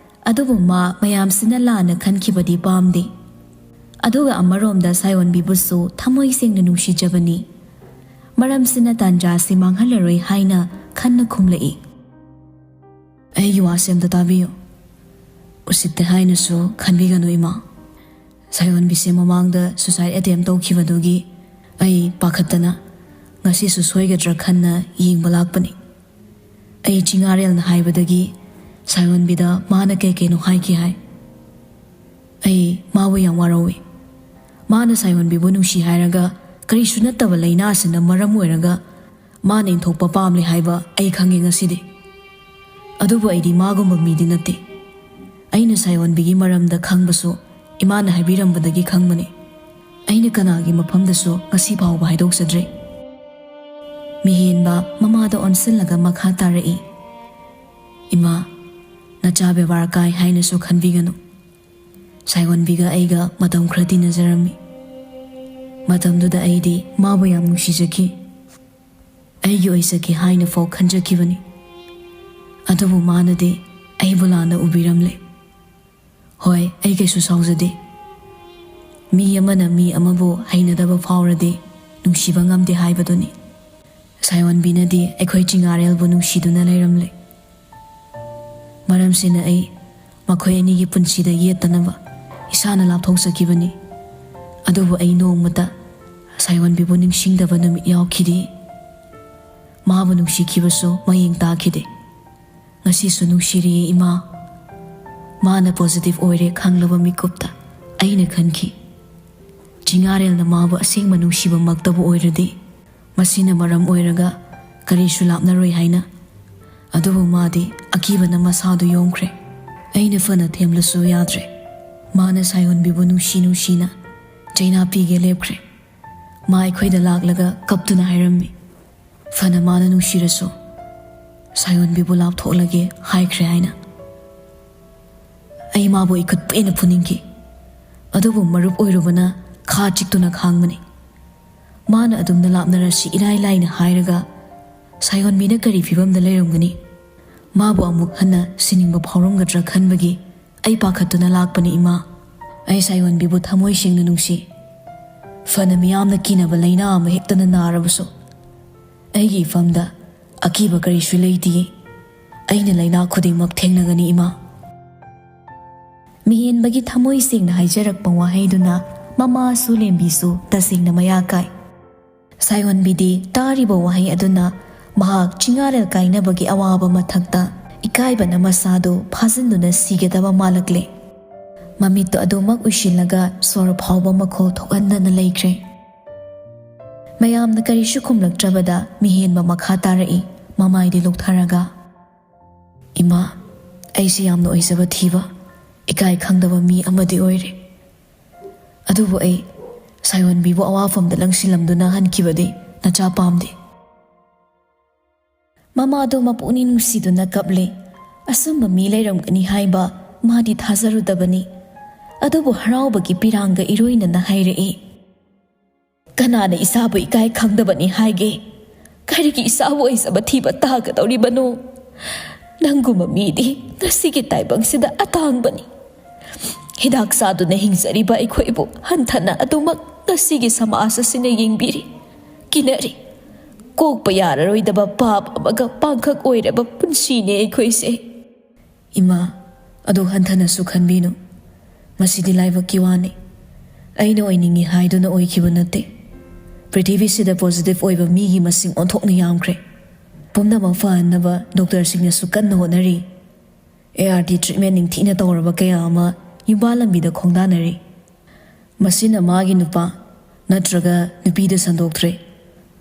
ꯑꯗꯨꯕꯨ ꯃꯥ ꯃꯌꯥꯝꯁꯤꯅ ꯂꯥꯟꯅ ꯈꯟꯈꯤꯕꯗꯤ ꯄꯥꯝꯗꯦ꯫ ꯑꯗꯨꯒ ꯑꯃꯔꯣꯝꯗ ꯁꯥꯌꯣꯟꯕꯤꯕꯨꯁꯨ ꯊꯃꯣꯏ ꯁꯦꯡꯅ ꯅꯨꯡꯁꯤꯖꯕꯅꯤ꯫ ꯃꯔꯝꯁꯤꯅ ꯇꯥꯟꯖꯥꯁꯤ ꯃꯥꯡꯍꯜꯂꯔꯣꯏ ꯍꯥꯏꯅ ꯈꯟꯅ ꯈꯨꯝꯂꯛꯏ꯫ "ꯑꯩꯒꯤ ꯋꯥꯁꯦ ꯑꯝꯇ ꯇꯥꯕꯤꯌꯨ꯫ ꯎꯁꯤꯠꯇꯦ ꯍꯥꯏꯅꯁꯨ ꯈꯟꯕꯤꯒꯅꯨ ꯏꯃꯥ꯫ ꯁꯥꯌꯣꯟꯕꯤꯁꯦ ꯃꯃꯥꯡꯗ suicide attempt ꯇꯧꯈꯤꯕꯗꯨꯒꯤ ꯑꯩ ꯄꯥꯈꯠꯇꯅ ꯉꯁꯤꯁꯨ ꯁꯣꯏꯒꯗ꯭ꯔꯥ ꯈꯟꯅ ꯌꯦꯡꯕ ꯂꯥꯛꯄꯅꯤ꯫ ꯑꯩ ꯆꯤꯡꯉꯥꯔꯦꯜꯅ ꯍꯥꯏꯕꯗꯒꯤ ꯁꯥꯏꯑꯣꯟꯕꯤꯗ ꯃꯥꯅ ꯀꯩ ꯀꯩꯅꯣ ꯍꯥꯏꯈꯤ ꯍꯥꯏ꯫ ꯑꯩ ꯃꯥꯕꯨ ꯌꯥꯝ ꯋꯥꯔꯧꯏ꯫ ꯃꯥꯅ ꯁꯥꯏꯑꯣꯟꯕꯤꯕꯨ ꯅꯨꯡꯁꯤ ꯍꯥꯏꯔꯒ ꯀꯔꯤꯁꯨ ꯅꯠꯇꯕ ꯂꯥꯏꯅꯥ ꯑꯁꯤꯅ ꯃꯔꯝ ꯑꯣꯏꯔꯒ ꯃꯥꯅ ꯏꯟꯊꯣꯛꯄ ꯄꯥꯝꯂꯦ ꯍꯥꯏꯕ ꯑꯩ ꯈꯪꯉꯦ ꯉꯁꯤꯗꯤ꯫ ꯑꯗꯨꯕꯨ ꯑꯩꯗꯤ ꯃꯥꯒꯨꯝꯕ ꯃꯤꯗꯤ ꯅꯠꯇꯦ꯫ ꯑꯩꯅ ꯁꯥꯏꯑꯣꯟꯕꯤꯒꯤ ꯃꯔꯝꯗ ꯈꯪꯕꯁꯨ ꯏꯃꯥꯅ ꯍꯥꯏꯕꯤꯔꯝꯕꯗꯒꯤ ꯈꯪꯕꯅꯤ꯫ ꯑꯩꯅ ꯀꯅꯥꯒꯤ ꯃꯐꯝꯗꯁꯨ ꯉꯁꯤ ꯐꯥꯎꯕ ꯍꯥꯏꯗꯣꯛꯆꯗ꯭ꯔꯤ꯫ ꯃꯤꯍꯦꯟꯕ ꯃꯃꯥꯗ ꯑꯣꯟꯁꯤꯜꯂꯒ ꯃꯈꯥ ꯇꯥꯔꯛꯏ, "ꯏꯃꯥ, ꯅꯆꯥ ꯕꯦꯕꯥꯔ ꯀꯥꯏ ꯍꯥꯏꯅꯁꯨ ꯈꯟꯕꯤꯒꯅꯨ꯫ ꯁꯥꯏꯑꯣꯟꯕꯤꯒ ꯑꯩꯒ ꯃꯇꯝ ꯈꯔ ꯇꯤꯟꯅꯖꯔꯝꯃꯤ꯫ ꯃꯇꯝꯗꯨꯗ ꯑꯩꯗꯤ ꯃꯥꯕꯨ ꯌꯥꯝ ꯅꯨꯡꯁꯤꯖꯈꯤ꯫ ꯑꯩꯒꯤ ꯑꯣꯏꯖꯒꯦ ꯍꯥꯏꯅ ꯐꯥꯎ ꯈꯟꯖꯈꯤꯕꯅꯤ꯫ ꯑꯗꯨꯕꯨ ꯃꯥꯅꯗꯤ ꯑꯩꯕꯨ ꯂꯥꯟꯅ ꯎꯕꯤꯔꯝꯂꯦ꯫ ꯍꯣꯏ, ꯑꯩ ꯀꯩꯁꯨ ꯁꯥꯎꯖꯗꯦ꯫ ꯃꯤ ꯑꯃꯅ ꯃꯤ ꯑꯃꯕꯨ ꯍꯩꯅꯗꯕ ꯐꯥꯎꯔꯗꯤ ꯅꯨꯡꯁꯤꯕ ꯉꯝꯗꯦ ꯍꯥꯏꯕꯗꯨꯅꯤ꯫ ꯁꯥꯏꯑꯣꯟꯕꯤꯅꯗꯤ ꯑꯩꯈꯣꯏ ꯆꯤꯡꯉꯥꯔꯦꯜꯕꯨ ꯅꯨꯡꯁꯤꯗꯨꯅ ꯂꯩꯔꯝꯂꯦ꯫ ꯃꯔꯝꯁꯤꯅ ꯑꯩ ꯃꯈꯣꯏ ꯑꯅꯤꯒꯤ ꯄꯨꯟꯁꯤꯗ ꯌꯦꯠꯇꯅꯕ ꯏꯁꯥꯅ ꯂꯥꯞꯊꯣꯛꯆꯈꯤꯕꯅꯤ꯫ ꯑꯗꯨꯕꯨ ꯑꯩ ꯅꯣꯡꯃꯇ ꯁꯥꯏꯑꯣꯟꯕꯤꯕꯨ ꯅꯤꯡꯁꯤꯡꯗꯕ ꯅꯨꯃꯤꯠ ꯌꯥꯎꯈꯤꯗꯦ꯫ ꯃꯥꯕꯨ ꯅꯨꯡꯁꯤꯈꯤꯕꯁꯨ ꯃꯌꯦꯡ ꯇꯥꯈꯤꯗꯦ꯫ ꯉꯁꯤꯁꯨ ꯅꯨꯡꯁꯤꯔꯤꯌꯦ ꯏꯃꯥ꯫ ꯃꯥꯅ ꯄꯣꯖꯤꯇꯤꯚ ꯑꯣꯏꯔꯦ ꯈꯪꯂꯕ ꯃꯤꯀꯨꯞꯇ ꯑꯩꯅ ꯈꯟꯈꯤ, ꯆꯤꯡꯉꯥꯔꯦꯜꯅ ꯃꯥꯕꯨ ꯑꯁꯦꯡꯕ ꯅꯨꯡꯁꯤꯕꯃꯛꯇꯕꯨ ꯑꯣꯏꯔꯗꯤ ꯃꯁꯤꯅ ꯃꯔꯝ ꯑꯣꯏꯔꯒ ꯀꯔꯤꯁꯨ ꯂꯥꯞꯅꯔꯣꯏ ꯍꯥꯏꯅ꯫ ꯑꯗꯨꯕꯨ ꯃꯥꯗꯤ ꯑꯀꯤꯕꯅ ꯃꯁꯥꯗꯨ ꯌꯣꯝꯈ꯭ꯔꯦ꯫ ꯑꯩꯅ ꯐꯅ ꯊꯦꯝꯂꯁꯨ ꯌꯥꯗ꯭ꯔꯦ꯫ ꯃꯥꯅ ꯁꯥꯏꯑꯣꯟꯕꯤꯕꯨ ꯅꯨꯡꯁꯤ ꯅꯨꯡꯁꯤꯅ ꯆꯩꯅꯥ ꯄꯤꯒꯦ ꯂꯦꯞꯈ꯭ꯔꯦ꯫ ꯃꯥ ꯑꯩꯈꯣꯏꯗ ꯂꯥꯛꯂꯒ ꯀꯞꯇꯨꯅ ꯍꯥꯏꯔꯝꯃꯤ, ꯐꯅ ꯃꯥꯅ ꯅꯨꯡꯁꯤꯔꯁꯨ ꯁꯥꯏꯑꯣꯟꯕꯤꯕꯨ ꯂꯥꯞꯊꯣꯛꯂꯒꯦ ꯍꯥꯏꯈ꯭ꯔꯦ ꯍꯥꯏꯅ꯫ ꯑꯩ ꯃꯥꯕꯨ ꯏꯈꯨꯠ ꯄꯦꯟꯅ ꯐꯨꯅꯤꯡꯈꯤ꯫ ꯑꯗꯨꯕꯨ ꯃꯔꯨꯞ ꯑꯣꯏꯔꯨꯕꯅ ꯈꯥ ꯆꯤꯛꯇꯨꯅ ꯈꯥꯡꯕꯅꯤ꯫ ꯃꯥꯅ ꯑꯗꯨꯝꯅ ꯂꯥꯞꯅꯔꯁꯤ ꯏꯔꯥꯏ ꯂꯥꯏꯅ ꯍꯥꯏꯔꯒ ꯁꯥꯏꯑꯣꯟꯕꯤꯅ ꯀꯔꯤ ꯐꯤꯕꯝꯗ ꯂꯩꯔꯝꯒꯅꯤ? ꯃꯥꯕꯨ ꯑꯃꯨꯛ ꯍꯟꯅ ꯁꯤꯅꯤꯡꯕ ꯐꯥꯎꯔꯝꯒꯗ꯭ꯔꯥ ꯈꯟꯕꯒꯤ ꯑꯩ ꯄꯥꯈꯠꯇꯨꯅ ꯂꯥꯛꯄꯅꯤ ꯏꯃꯥ꯫ ꯑꯩ ꯁꯥꯏꯑꯣꯟꯕꯤꯕꯨ ꯊꯃꯣꯏ ꯁꯦꯡꯅ ꯅꯨꯡꯁꯤ꯫ ꯐꯅ ꯃꯤꯌꯥꯝꯅ ꯀꯤꯅꯕ ꯂꯥꯏꯅꯥ ꯑꯃ ꯍꯦꯛꯇꯅ ꯅꯥꯔꯕꯁꯨ ꯑꯩꯒꯤ ꯏꯐꯝꯗ ꯑꯀꯤꯕ ꯀꯔꯤꯁꯨ ꯂꯩꯇꯦ꯫ ꯑꯩꯅ ꯂꯥꯏꯅꯥ ꯈꯨꯗꯤꯡꯃꯛ ꯊꯦꯡꯅꯒꯅꯤ ꯏꯃꯥ꯫ ꯃꯤꯍꯦꯟꯕꯒꯤ ꯊꯃꯣꯏ ꯁꯦꯡꯅ ꯍꯥꯏꯖꯔꯛꯄ ꯋꯥꯍꯩꯗꯨꯅ ꯃꯃꯥꯁꯨ ꯂꯦꯝꯕꯤꯁꯨ ꯇꯁꯦꯡꯅ ꯃꯌꯥ ꯀꯥꯏ꯫ ꯁꯥꯏꯑꯣꯟꯕꯤꯗꯤ ꯇꯥꯔꯤꯕ ꯋꯥꯍꯩ ꯑꯗꯨꯅ ꯃꯍꯥꯛ ꯆꯤꯡꯉꯥꯔꯦꯜ ꯀꯥꯏꯅꯕꯒꯤ ꯑꯋꯥꯕ ꯃꯊꯛꯇ ꯏꯀꯥꯏꯕꯅ ꯃꯁꯥꯗꯨ ꯐꯥꯖꯤꯟꯗꯨꯅ ꯁꯤꯒꯗꯕ ꯃꯥꯜꯂꯛꯂꯦ꯫ ꯃꯃꯤꯠꯇꯨ ꯑꯗꯨꯃꯛ ꯎꯏꯁꯤꯜꯂꯒ ꯁꯣꯔ ꯐꯥꯎꯕ ꯃꯈꯣꯜ ꯊꯣꯛꯍꯟꯗꯅ ꯂꯩꯈ꯭ꯔꯦ꯫ ꯃꯌꯥꯝꯅ ꯀꯔꯤꯁꯨ ꯈꯨꯝꯂꯛꯇ꯭ꯔꯕꯗ ꯃꯤꯍꯦꯟꯕ ꯃꯈꯥ ꯇꯥꯔꯛꯏ, ꯃꯃꯥꯏꯗꯤ ꯂꯨꯛꯊꯔꯒ, "ꯏꯃꯥ, ꯑꯩꯁꯦ ꯌꯥꯝꯅ ꯑꯣꯏꯖꯕ ꯊꯤꯕ, ꯏꯀꯥꯏ ꯈꯪꯗꯕ ꯃꯤ ꯑꯃꯗꯤ ꯑꯣꯏꯔꯦ꯫ ꯑꯗꯨꯕꯨ ꯑꯩ ꯁꯥꯌꯣꯟꯕꯤꯕꯨ ꯑꯋꯥꯐꯝꯗ ꯂꯪꯁꯤꯜꯂꯝꯗꯨꯅ ꯍꯟꯈꯤꯕꯗꯤ ꯅꯆꯥ ꯄꯥꯝꯗꯦ꯫" ꯃꯃꯥꯗꯣ ꯃꯄꯨꯛꯅꯤꯡ ꯅꯨꯡꯁꯤꯗꯨꯅ ꯀꯞꯂꯦ꯫ ꯑꯁꯨꯝꯕ ꯃꯤ ꯂꯩꯔꯝꯒꯅꯤ ꯍꯥꯏꯕ ꯃꯥꯗꯤ ꯊꯥꯖꯔꯨꯗꯕꯅꯤ꯫ ꯑꯗꯨꯕꯨ ꯍꯔꯥꯎꯕꯒꯤ ꯄꯤꯔꯥꯡꯒ ꯏꯔꯣꯏꯅꯅ ꯍꯥꯏꯔꯛꯏ, "ꯀꯅꯥꯅ ꯏꯆꯥꯕꯨ ꯏꯀꯥꯏ ꯈꯪꯗꯕꯅꯤ ꯍꯥꯏꯒꯦ? ꯀꯔꯤꯒꯤ ꯏꯆꯥꯕꯨ ꯑꯣꯏꯖꯕ ꯊꯤꯕ ꯇꯥꯒꯗꯧꯔꯤꯕꯅꯣ? ꯅꯪꯒꯨꯝꯕ ꯃꯤꯗꯤ ꯉꯁꯤꯒꯤ ꯇꯥꯏꯕꯪꯁꯤꯗ ꯑꯇꯥꯡꯕꯅꯤ꯫ ꯍꯤꯗꯥꯛ ꯆꯥꯗꯨꯅ ꯍꯤꯡꯖꯔꯤꯕ ꯑꯩꯈꯣꯏꯕꯨ ꯍꯟꯊꯅ ꯑꯗꯨꯃꯛ ꯉꯁꯤꯒꯤ ꯁꯃꯥꯖ ꯑꯁꯤꯅ ꯌꯦꯡꯕꯤꯔꯤ, ꯀꯤꯅꯔꯤ꯫ ꯀꯣꯛꯄ ꯌꯥꯔꯔꯣꯏꯗꯕ ꯄꯥꯞ ꯑꯃꯒ ꯄꯥꯡꯈꯛ ꯑꯣꯏꯔꯕ ꯄꯨꯟꯁꯤꯅꯦ ꯑꯩꯈꯣꯏꯁꯦ꯫" "ꯏꯃꯥ, ꯑꯗꯨ ꯍꯟꯊꯅꯁꯨ ꯈꯟꯕꯤꯅꯨ꯫ ꯃꯁꯤꯗꯤ ꯂꯥꯏꯕꯛꯀꯤ ꯋꯥꯅꯤ꯫ ꯑꯩꯅ ꯑꯣꯏꯅꯤꯡꯏ ꯍꯥꯏꯗꯨꯅ ꯑꯣꯏꯈꯤꯕ ꯅꯠꯇꯦ꯫ ꯄ꯭ꯔꯤꯊꯤꯕꯤꯁꯤꯗ ꯄꯣꯖꯤꯇꯤꯚ ꯑꯣꯏꯕ ꯃꯤꯒꯤ ꯃꯁꯤꯡ ꯑꯣꯟꯊꯣꯛꯅ ꯌꯥꯝꯈ꯭ꯔꯦ꯫ ꯄꯨꯝꯅꯃꯛ ꯐꯍꯟꯅꯕ ꯗꯣꯛꯇꯔꯁꯤꯡꯅꯁꯨ ꯀꯟꯅ ꯍꯣꯠꯅꯔꯤ꯫ ꯑꯦ ꯑꯥꯔ ꯇꯤ ꯇ꯭ꯔꯤꯠꯃꯦꯟ ꯅꯤꯡꯊꯤꯅ ꯇꯧꯔꯕ ꯀꯌꯥ ꯑꯃ ꯌꯨꯝꯕꯥꯜ ꯂꯝꯕꯤꯗ ꯈꯣꯡꯗꯥꯅꯔꯤ꯫ ꯃꯁꯤꯅ ꯃꯥꯒꯤ ꯅꯨꯄꯥ ꯅꯠꯇ꯭ꯔꯒ ꯅꯨꯄꯤꯗ ꯁꯟꯗꯣꯛꯇ꯭ꯔꯦ,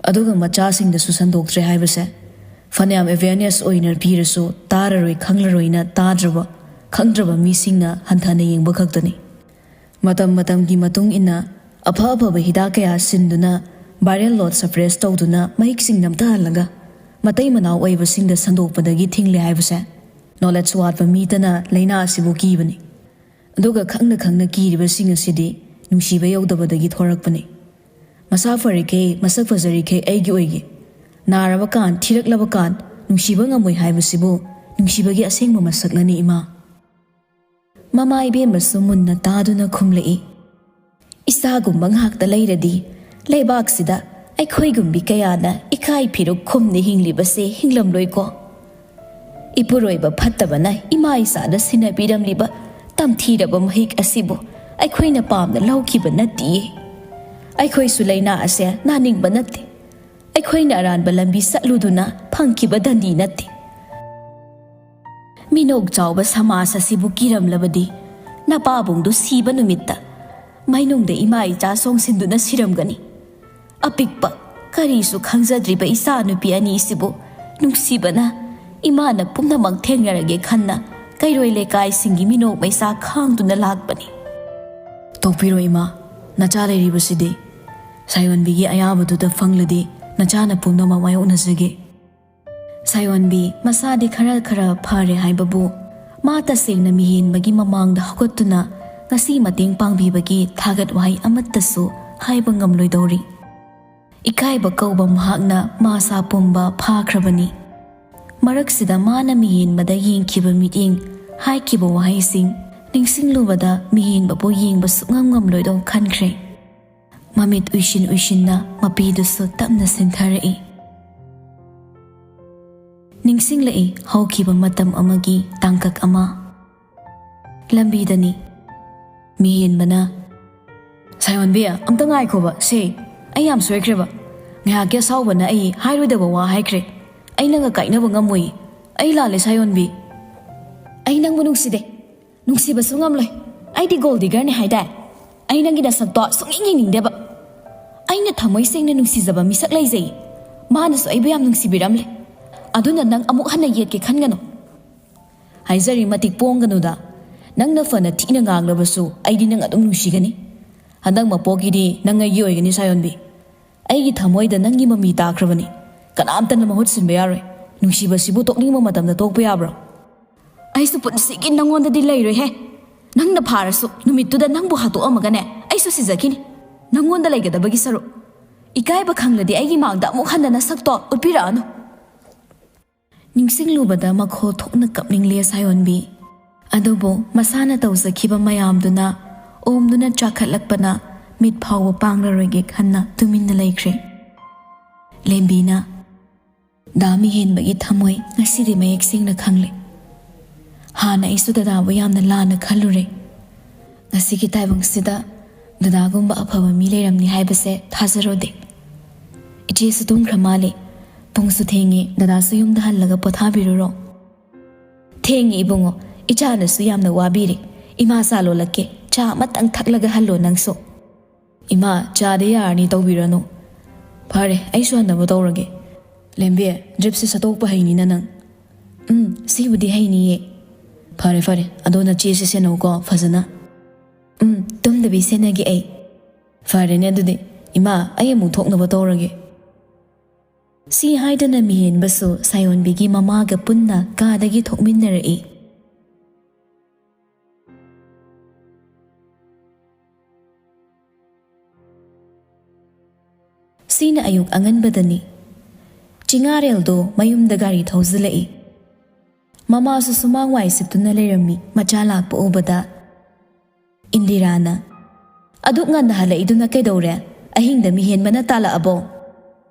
ꯑꯗꯨꯒ ꯃꯆꯥꯁꯤꯡꯗꯁꯨ ꯁꯟꯗꯣꯛꯇ꯭ꯔꯦ ꯍꯥꯏꯕꯁꯦ ꯐꯅꯌꯥꯝ ꯑꯦꯋꯦꯌꯔꯅꯦꯁ ꯑꯣꯏꯅ ꯄꯤꯔꯁꯨ ꯇꯥꯔꯔꯣꯏ, ꯈꯪꯂꯔꯣꯏꯅ ꯇꯥꯗ꯭ꯔꯕ, ꯈꯪꯗ꯭ꯔꯕ ꯃꯤꯁꯤꯡꯅ ꯍꯟꯊꯅ ꯌꯦꯡꯕ ꯈꯛꯇꯅꯤ꯫ ꯃꯇꯝ ꯃꯇꯝꯒꯤ ꯃꯇꯨꯡ ꯏꯟꯅ ꯑꯐ ꯑꯐꯕ ꯍꯤꯗꯥꯛ ꯀꯌꯥ ꯁꯤꯟꯗꯨꯅ viral load suppress ꯇꯧꯗꯨꯅ ꯃꯍꯤꯛꯁꯤꯡ ꯅꯝꯊꯍꯜꯂꯒ ꯃꯇꯩ ꯃꯅꯥꯎ ꯑꯣꯏꯕꯁꯤꯡꯗ ꯁꯟꯗꯣꯛꯄꯗꯒꯤ ꯊꯤꯡꯂꯦ ꯍꯥꯏꯕꯁꯦ꯫ Knowledge ꯋꯥꯠꯄ ꯃꯤꯇꯅ ꯂꯥꯏꯅꯥ ꯑꯁꯤꯕꯨ ꯀꯤꯕꯅꯤ꯫ ꯑꯗꯨꯒ ꯈꯪꯅ ꯈꯪꯅ ꯀꯤꯔꯤꯕꯁꯤꯡ ꯑꯁꯤꯗꯤ ꯅꯨꯡꯁꯤꯕ ꯌꯧꯗꯕꯗꯒꯤ ꯊꯣꯔꯛꯄꯅꯤ꯫ ꯃꯁꯥ ꯐꯔꯤꯈꯩ, ꯃꯁꯛ ꯐꯖꯔꯤꯈꯩ ꯑꯩꯒꯤ ꯑꯣꯏꯒꯦ꯫ ꯅꯥꯔꯕ ꯀꯥꯟ, ꯊꯤꯔꯛꯂꯕ ꯀꯥꯟ ꯅꯨꯡꯁꯤꯕ ꯉꯝꯃꯣꯏ ꯍꯥꯏꯕꯁꯤꯕꯨ ꯅꯨꯡꯁꯤꯕꯒꯤ ꯑꯁꯦꯡꯕ ꯃꯁꯛꯅꯅꯤ, ꯏꯃꯥ꯫ ꯃꯃꯥ ꯏꯕꯦꯝꯃꯁꯨ ꯃꯨꯟꯅ ꯇꯥꯗꯨꯅ ꯈꯨꯝꯂꯛꯏ, "ꯏꯆꯥꯒꯨꯝꯕ ꯉꯥꯛꯇ ꯂꯩꯔꯗꯤ ꯂꯩꯕꯥꯛꯁꯤꯗ ꯑꯩꯈꯣꯏꯒꯨꯝꯕꯤ ꯀꯌꯥꯅ ꯏꯀꯥꯏ ꯐꯤꯔꯨꯛ ꯈꯨꯝꯅ ꯍꯤꯡꯂꯤꯕꯁꯦ ꯍꯤꯡꯂꯝꯂꯣꯏꯀꯣ꯫ ꯏꯄꯨꯔꯣꯏꯕ ꯐꯠꯇꯕꯅ ꯏꯃꯥ ꯏꯆꯥꯗ ꯁꯤꯟꯅꯕꯤꯔꯝꯂꯤꯕ ꯇꯝꯊꯤꯔꯕ ꯃꯍꯤꯛ ꯑꯁꯤꯕꯨ ꯑꯩꯈꯣꯏꯅ ꯄꯥꯝꯅ ꯂꯧꯈꯤꯕ ꯅꯠꯇꯤꯌꯦ꯫ ꯑꯩꯈꯣꯏꯁꯨ ꯂꯥꯏꯅꯥ ꯑꯁꯦ ꯅꯥꯅꯤꯡꯕ ꯅꯠꯇꯦ꯫ ꯑꯩꯈꯣꯏꯅ ꯑꯔꯥꯟꯕ ꯂꯝꯕꯤ ꯆꯠꯂꯨꯗꯨꯅ ꯐꯪꯈꯤꯕ ꯗꯟꯗꯤ ꯅꯠꯇꯦ꯫ ꯃꯤꯅꯣꯛ ꯆꯥꯎꯕ ꯁꯃꯥꯖ ꯑꯁꯤꯕꯨ ꯀꯤꯔꯝꯂꯕꯗꯤ, ꯅꯄꯥꯕꯨꯡꯗꯨ ꯁꯤꯕ ꯅꯨꯃꯤꯠꯇ ꯃꯩꯅꯨꯡꯗ ꯏꯃꯥ ꯏꯆꯥ ꯆꯣꯡꯁꯤꯟꯗꯨꯅ ꯁꯤꯔꯝꯒꯅꯤ꯫ ꯑꯄꯤꯛꯄ, ꯀꯔꯤꯁꯨ ꯈꯪꯖꯗ꯭ꯔꯤꯕ ꯏꯆꯥ ꯅꯨꯄꯤ ꯑꯅꯤꯁꯤꯕꯨ ꯅꯨꯡꯁꯤꯕꯅ, "ꯏꯃꯥꯅ ꯄꯨꯝꯅꯃꯛ ꯊꯦꯡꯅꯔꯒꯦ" ꯈꯟꯅ ꯀꯩꯔꯣꯏ ꯂꯩꯀꯥꯏꯁꯤꯡꯒꯤ ꯃꯤꯅꯣꯛ ꯃꯩꯁꯥ ꯈꯥꯡꯗꯨꯅ ꯂꯥꯛꯄꯅꯤ꯫ "ꯇꯣꯛꯄꯤꯔꯣ ꯏꯃꯥ, ꯅꯆꯥ ꯂꯩꯔꯤꯕꯁꯤꯗꯤ꯫ ꯁꯥꯌꯣꯟꯕꯤꯒꯤ ꯑꯌꯥꯕꯗꯨꯗ ꯐꯪꯂꯗꯤ ꯅꯆꯥꯅ ꯄꯨꯝꯅꯃꯛ ꯃꯥꯌꯣꯛꯅꯖꯒꯦ꯫" ꯁꯥꯌꯣꯟꯕꯤ ꯃꯁꯥꯗꯤ ꯈꯔ ꯈꯔ ꯐꯔꯦ ꯍꯥꯏꯕꯕꯨ, ꯃꯥ ꯇꯁꯦꯡꯅ ꯃꯤꯍꯦꯟꯕꯒꯤ ꯃꯃꯥꯡꯗ ꯍꯧꯒꯠꯇꯨꯅ ꯉꯁꯤ ꯃꯇꯦꯡ ꯄꯥꯡꯕꯤꯕꯒꯤ ꯊꯥꯒꯠ ꯋꯥꯍꯩ ꯑꯃꯠꯇꯁꯨ ꯍꯥꯏꯕ ꯉꯝꯂꯣꯏꯗꯧꯔꯤ꯫ ꯏꯀꯥꯏꯕ ꯀꯧꯕ ꯃꯍꯥꯛꯅ ꯃꯥꯁꯥ ꯄꯨꯝꯕ ꯐꯥꯈ꯭ꯔꯕꯅꯤ꯫ ꯃꯔꯛꯁꯤꯗ ꯃꯥꯅ ꯃꯤꯍꯦꯟꯕꯗ ꯌꯦꯡꯈꯤꯕ ꯃꯤꯠꯌꯦꯡ, ꯍꯥꯏꯈꯤꯕ ꯋꯥꯍꯩꯁꯤꯡ ꯅꯤꯡꯁꯤꯡꯂꯨꯕꯗ ꯃꯤꯍꯦꯟꯕꯕꯨ ꯌꯦꯡꯕ ꯁꯨꯛꯉꯝ ꯉꯝꯂꯣꯏꯗꯧ ꯈꯟꯈ꯭ꯔꯦ꯫ ꯃꯃꯤꯠ ꯎꯏꯁꯤꯟ ꯎꯏꯁꯤꯟꯅ ꯃꯄꯤꯗꯨꯁꯨ ꯇꯞꯅ ꯁꯤꯟꯊꯔꯛꯏ꯫ ꯅꯤꯡꯁꯤꯡꯂꯛꯏ ꯍꯧꯈꯤꯕ ꯃꯇꯝ ꯑꯃꯒꯤ ꯇꯥꯡꯀꯛ ꯑꯃ꯫ ꯂꯝꯕꯤꯗꯅꯤ꯫ ꯃꯤꯍꯦꯟꯕꯅ, "ꯁꯥꯌꯣꯟꯕꯤ, ꯑꯝꯇ ꯉꯥꯏꯈꯣꯕ, ꯁꯦ, ꯑꯩ ꯌꯥꯝ ꯁꯣꯏꯈ꯭ꯔꯦꯕ꯫ ꯉꯥꯏꯍꯥꯛꯀꯤ ꯑꯁꯥꯎꯕꯅ ꯑꯩ ꯍꯥꯏꯔꯣꯏꯗꯕ ꯋꯥ ꯍꯥꯏꯈ꯭ꯔꯦ꯫ ꯑꯩ ꯅꯪꯒ ꯀꯥꯏꯅꯕ ꯉꯝꯃꯣꯏ꯫ ꯑꯩ ꯂꯥꯜꯂꯦ, ꯁꯥꯌꯣꯟꯕꯤ꯫ ꯑꯩ ꯅꯪꯕꯨ ꯅꯨꯡꯁꯤꯗꯦ꯫ ꯅꯨꯡꯁꯤꯕꯁꯨ ꯉꯝꯂꯣꯏ꯫ ꯑꯩꯗꯤ ꯒꯣꯜ ꯗꯤꯒꯔꯅꯦ ꯍꯥꯏꯗꯥꯏ? ꯑꯩ ꯅꯪꯒꯤ ꯅꯁꯛꯇꯣ ꯁꯨꯡꯌꯦꯡ ꯌꯦꯡꯅꯤꯡꯗꯦꯕ꯫ ꯑꯩꯅ ꯊꯃꯣꯏ ꯁꯦꯡꯅ ꯅꯨꯡꯁꯤꯖꯕ ꯃꯤꯁꯛ ꯂꯩꯖꯩ꯫ ꯃꯥꯅꯁꯨ ꯑꯩꯕꯨ ꯌꯥꯝ ꯅꯨꯡꯁꯤꯕꯤꯔꯝꯂꯦ꯫ ꯑꯗꯨꯅ ꯅꯪ ꯑꯃꯨꯛ ꯍꯟꯅ ꯌꯦꯠꯀꯦ ꯈꯟꯒꯅꯨ꯫" "ꯍꯥꯏꯖꯔꯤ ꯃꯇꯤꯛ ꯄꯣꯡꯒꯅꯨꯗ꯫ ꯅꯪꯅ ꯐꯅ ꯊꯤꯅ ꯉꯥꯡꯂꯕꯁꯨ ꯑꯩꯗꯤ ꯅꯪ ꯑꯗꯨꯝ ꯅꯨꯡꯁꯤꯒꯅꯤ꯫ ꯍꯟꯗꯛ ꯃꯄꯣꯛꯀꯤꯗꯤ ꯅꯪ ꯑꯩꯒꯤ ꯑꯣꯏꯒꯅꯤ, ꯁꯥꯌꯣꯟꯕꯤ꯫ ꯑꯩꯒꯤ ꯊꯃꯣꯏꯗ ꯅꯪꯒꯤ ꯃꯃꯤ ꯇꯥꯈ꯭ꯔꯕꯅꯤ꯫ ꯀꯅꯥꯝꯇꯅ ꯃꯍꯨꯠ ꯁꯤꯟꯕ ꯌꯥꯔꯣꯏ꯫ ꯅꯨꯡꯁꯤꯕꯁꯤꯕꯨ ꯇꯣꯛꯅꯤꯡꯕ ꯃꯇꯝꯗ ꯇꯣꯛꯄ ꯌꯥꯕ꯭ꯔꯣ?" "ꯑꯩꯁꯨ ꯄꯨꯟꯁꯤꯒꯤ ꯅꯪꯉꯣꯟꯗꯗꯤ ꯂꯩꯔꯣꯏꯍꯦ꯫ ꯅꯪꯅ ꯐꯥꯔꯁꯨ ꯅꯨꯃꯤꯠꯇꯨꯗ ꯅꯪꯕꯨ ꯍꯥꯠꯇꯣꯛꯑꯝꯃꯒꯅꯦ, ꯑꯩꯁꯨ ꯁꯤꯖꯈꯤꯅꯤ꯫ ꯅꯪꯉꯣꯟꯗ ꯂꯩꯒꯗꯕꯒꯤ ꯁꯔꯨꯛ꯫ ꯏꯀꯥꯏꯕ ꯈꯪꯂꯗꯤ ꯑꯩꯒꯤ ꯃꯥꯡꯗ ꯑꯃꯨꯛ ꯍꯟꯅ ꯅꯁꯛꯇꯣ ꯎꯠꯄꯤꯔꯛꯑꯅꯨ꯫" ꯅꯤꯡꯁꯤꯡꯂꯨꯕꯗ ꯃꯈꯣꯜ ꯊꯣꯛꯅ ꯀꯞꯅꯤꯡꯂꯦ ꯁꯥꯌꯣꯟꯕꯤ꯫ ꯑꯗꯨꯕꯨ ꯃꯁꯥꯅ ꯇꯧꯖꯈꯤꯕ ꯃꯌꯥꯝꯗꯨꯅ ꯑꯣꯝꯗꯨꯅ ꯆꯥꯈꯠꯂꯛꯄꯅ ꯃꯤꯠ ꯐꯥꯎꯕ ꯄꯥꯡꯂꯔꯣꯏꯒꯦ ꯈꯟꯅ ꯇꯨꯃꯤꯟꯅ ꯂꯩꯈ꯭ꯔꯦ꯫ ꯂꯦꯝꯕꯤꯅ, "ꯗꯥ ꯃꯤꯍꯦꯟꯕꯒꯤ ꯊꯃꯣꯏ ꯉꯁꯤꯗꯤ ꯃꯌꯦꯛ ꯁꯦꯡꯅ ꯈꯪꯂꯦ꯫ ꯍꯥꯟꯅ ꯑꯩꯁꯨ ꯗꯗꯥꯕꯨ ꯌꯥꯝꯅ ꯂꯥꯟꯅ ꯈꯜꯂꯨꯔꯦ꯫ ꯉꯁꯤꯒꯤ ꯇꯥꯏꯕꯪꯁꯤꯗ ꯗꯗꯥꯒꯨꯝꯕ ꯑꯐꯕ ꯃꯤ ꯂꯩꯔꯝꯅꯤ ꯍꯥꯏꯕꯁꯦ ꯊꯥꯖꯔꯨꯗꯦ꯫ "ꯏꯆꯦꯁꯨ ꯇꯨꯝꯈ꯭ꯔ ꯃꯥꯜꯂꯦ꯫ ꯄꯨꯡꯁꯨ ꯊꯦꯡꯉꯦ, ꯗꯗꯥꯁꯨ ꯌꯨꯝꯗ ꯍꯜꯂꯒ ꯄꯣꯊꯥꯕꯤꯔꯨꯔꯣ꯫" "ꯊꯦꯡꯉꯦ ꯏꯕꯨꯡꯉꯣ, ꯏꯆꯥꯅꯁꯨ ꯌꯥꯝꯅ ꯋꯥꯕꯤꯔꯦ꯫ ꯏꯃꯥ ꯆꯥ ꯂꯣꯜꯂꯛꯀꯦ, ꯆꯥ ꯑꯃꯇꯪ ꯊꯛꯂꯒ ꯍꯜꯂꯣ ꯅꯪꯁꯨ꯫" "ꯏꯃꯥ, ꯆꯥꯗꯤ ꯌꯥꯔꯅꯤ, ꯇꯧꯕꯤꯔꯅꯨ꯫" "ꯐꯔꯦ, ꯑꯩꯁꯨ ꯍꯟꯅꯕ ꯇꯧꯔꯒꯦ꯫ ꯂꯦꯝꯕꯤ, ꯗ꯭ꯔꯤꯞꯁꯦ ꯁꯠꯇꯣꯛꯄ ꯍꯩꯅꯤꯅ ꯅꯪ?" "ꯎꯝ, ꯁꯤꯕꯨꯗꯤ ꯍꯩꯅꯤꯌꯦ꯫" "ꯐꯔꯦ, ꯐꯔꯦ, ꯑꯗꯣ ꯅꯆꯦꯁꯦ ꯁꯦꯟꯅꯧꯀꯣ ꯐꯖꯅ꯫" "ꯎꯝ, ꯇꯨꯝꯗꯕꯤ ꯁꯦꯟꯅꯒꯦ ꯑꯩ꯫" "ꯐꯔꯦꯅꯦ ꯑꯗꯨꯗꯤ, ꯏꯃꯥ, ꯑꯩ ꯑꯃꯨꯛ ꯊꯣꯛꯅꯕ ꯇꯧꯔꯒꯦ꯫" ꯁꯤ ꯍꯥꯏꯗꯨꯅ ꯃꯤꯍꯦꯟꯕꯁꯨ ꯁꯥꯌꯣꯟꯕꯤꯒꯤ ꯃꯃꯥꯒ ꯄꯨꯟꯅ ꯀꯥꯗꯒꯤ ꯊꯣꯛꯃꯤꯟꯅꯔꯛꯏ꯫ ꯁꯤꯅ ꯑꯌꯨꯛ ꯑꯉꯟꯕꯗꯅꯤ꯫ ꯆꯤꯉꯥꯔꯦꯜꯗꯣ ꯃꯌꯨꯝꯗ ꯒꯥꯔꯤ ꯊꯧꯖꯤꯜꯂꯛꯏ꯫ ꯃꯃꯥꯁꯨ ꯁꯨꯃꯥꯡ ꯋꯥꯏ ꯁꯤꯠꯇꯨꯅ ꯂꯩꯔꯝꯃꯤ꯫ ꯃꯆꯥ ꯂꯥꯛꯄ ꯎꯕꯗ ꯏꯟꯗꯤꯔꯥꯅ, "ꯑꯗꯨꯛ ꯉꯟꯅ ꯍꯜꯂꯛꯏꯗꯨꯅ ꯀꯩꯗꯧꯔꯦ? ꯑꯍꯤꯡꯗ ꯃꯤꯍꯦꯟꯕꯅ ꯇꯥꯜꯂꯛꯑꯕꯣ?"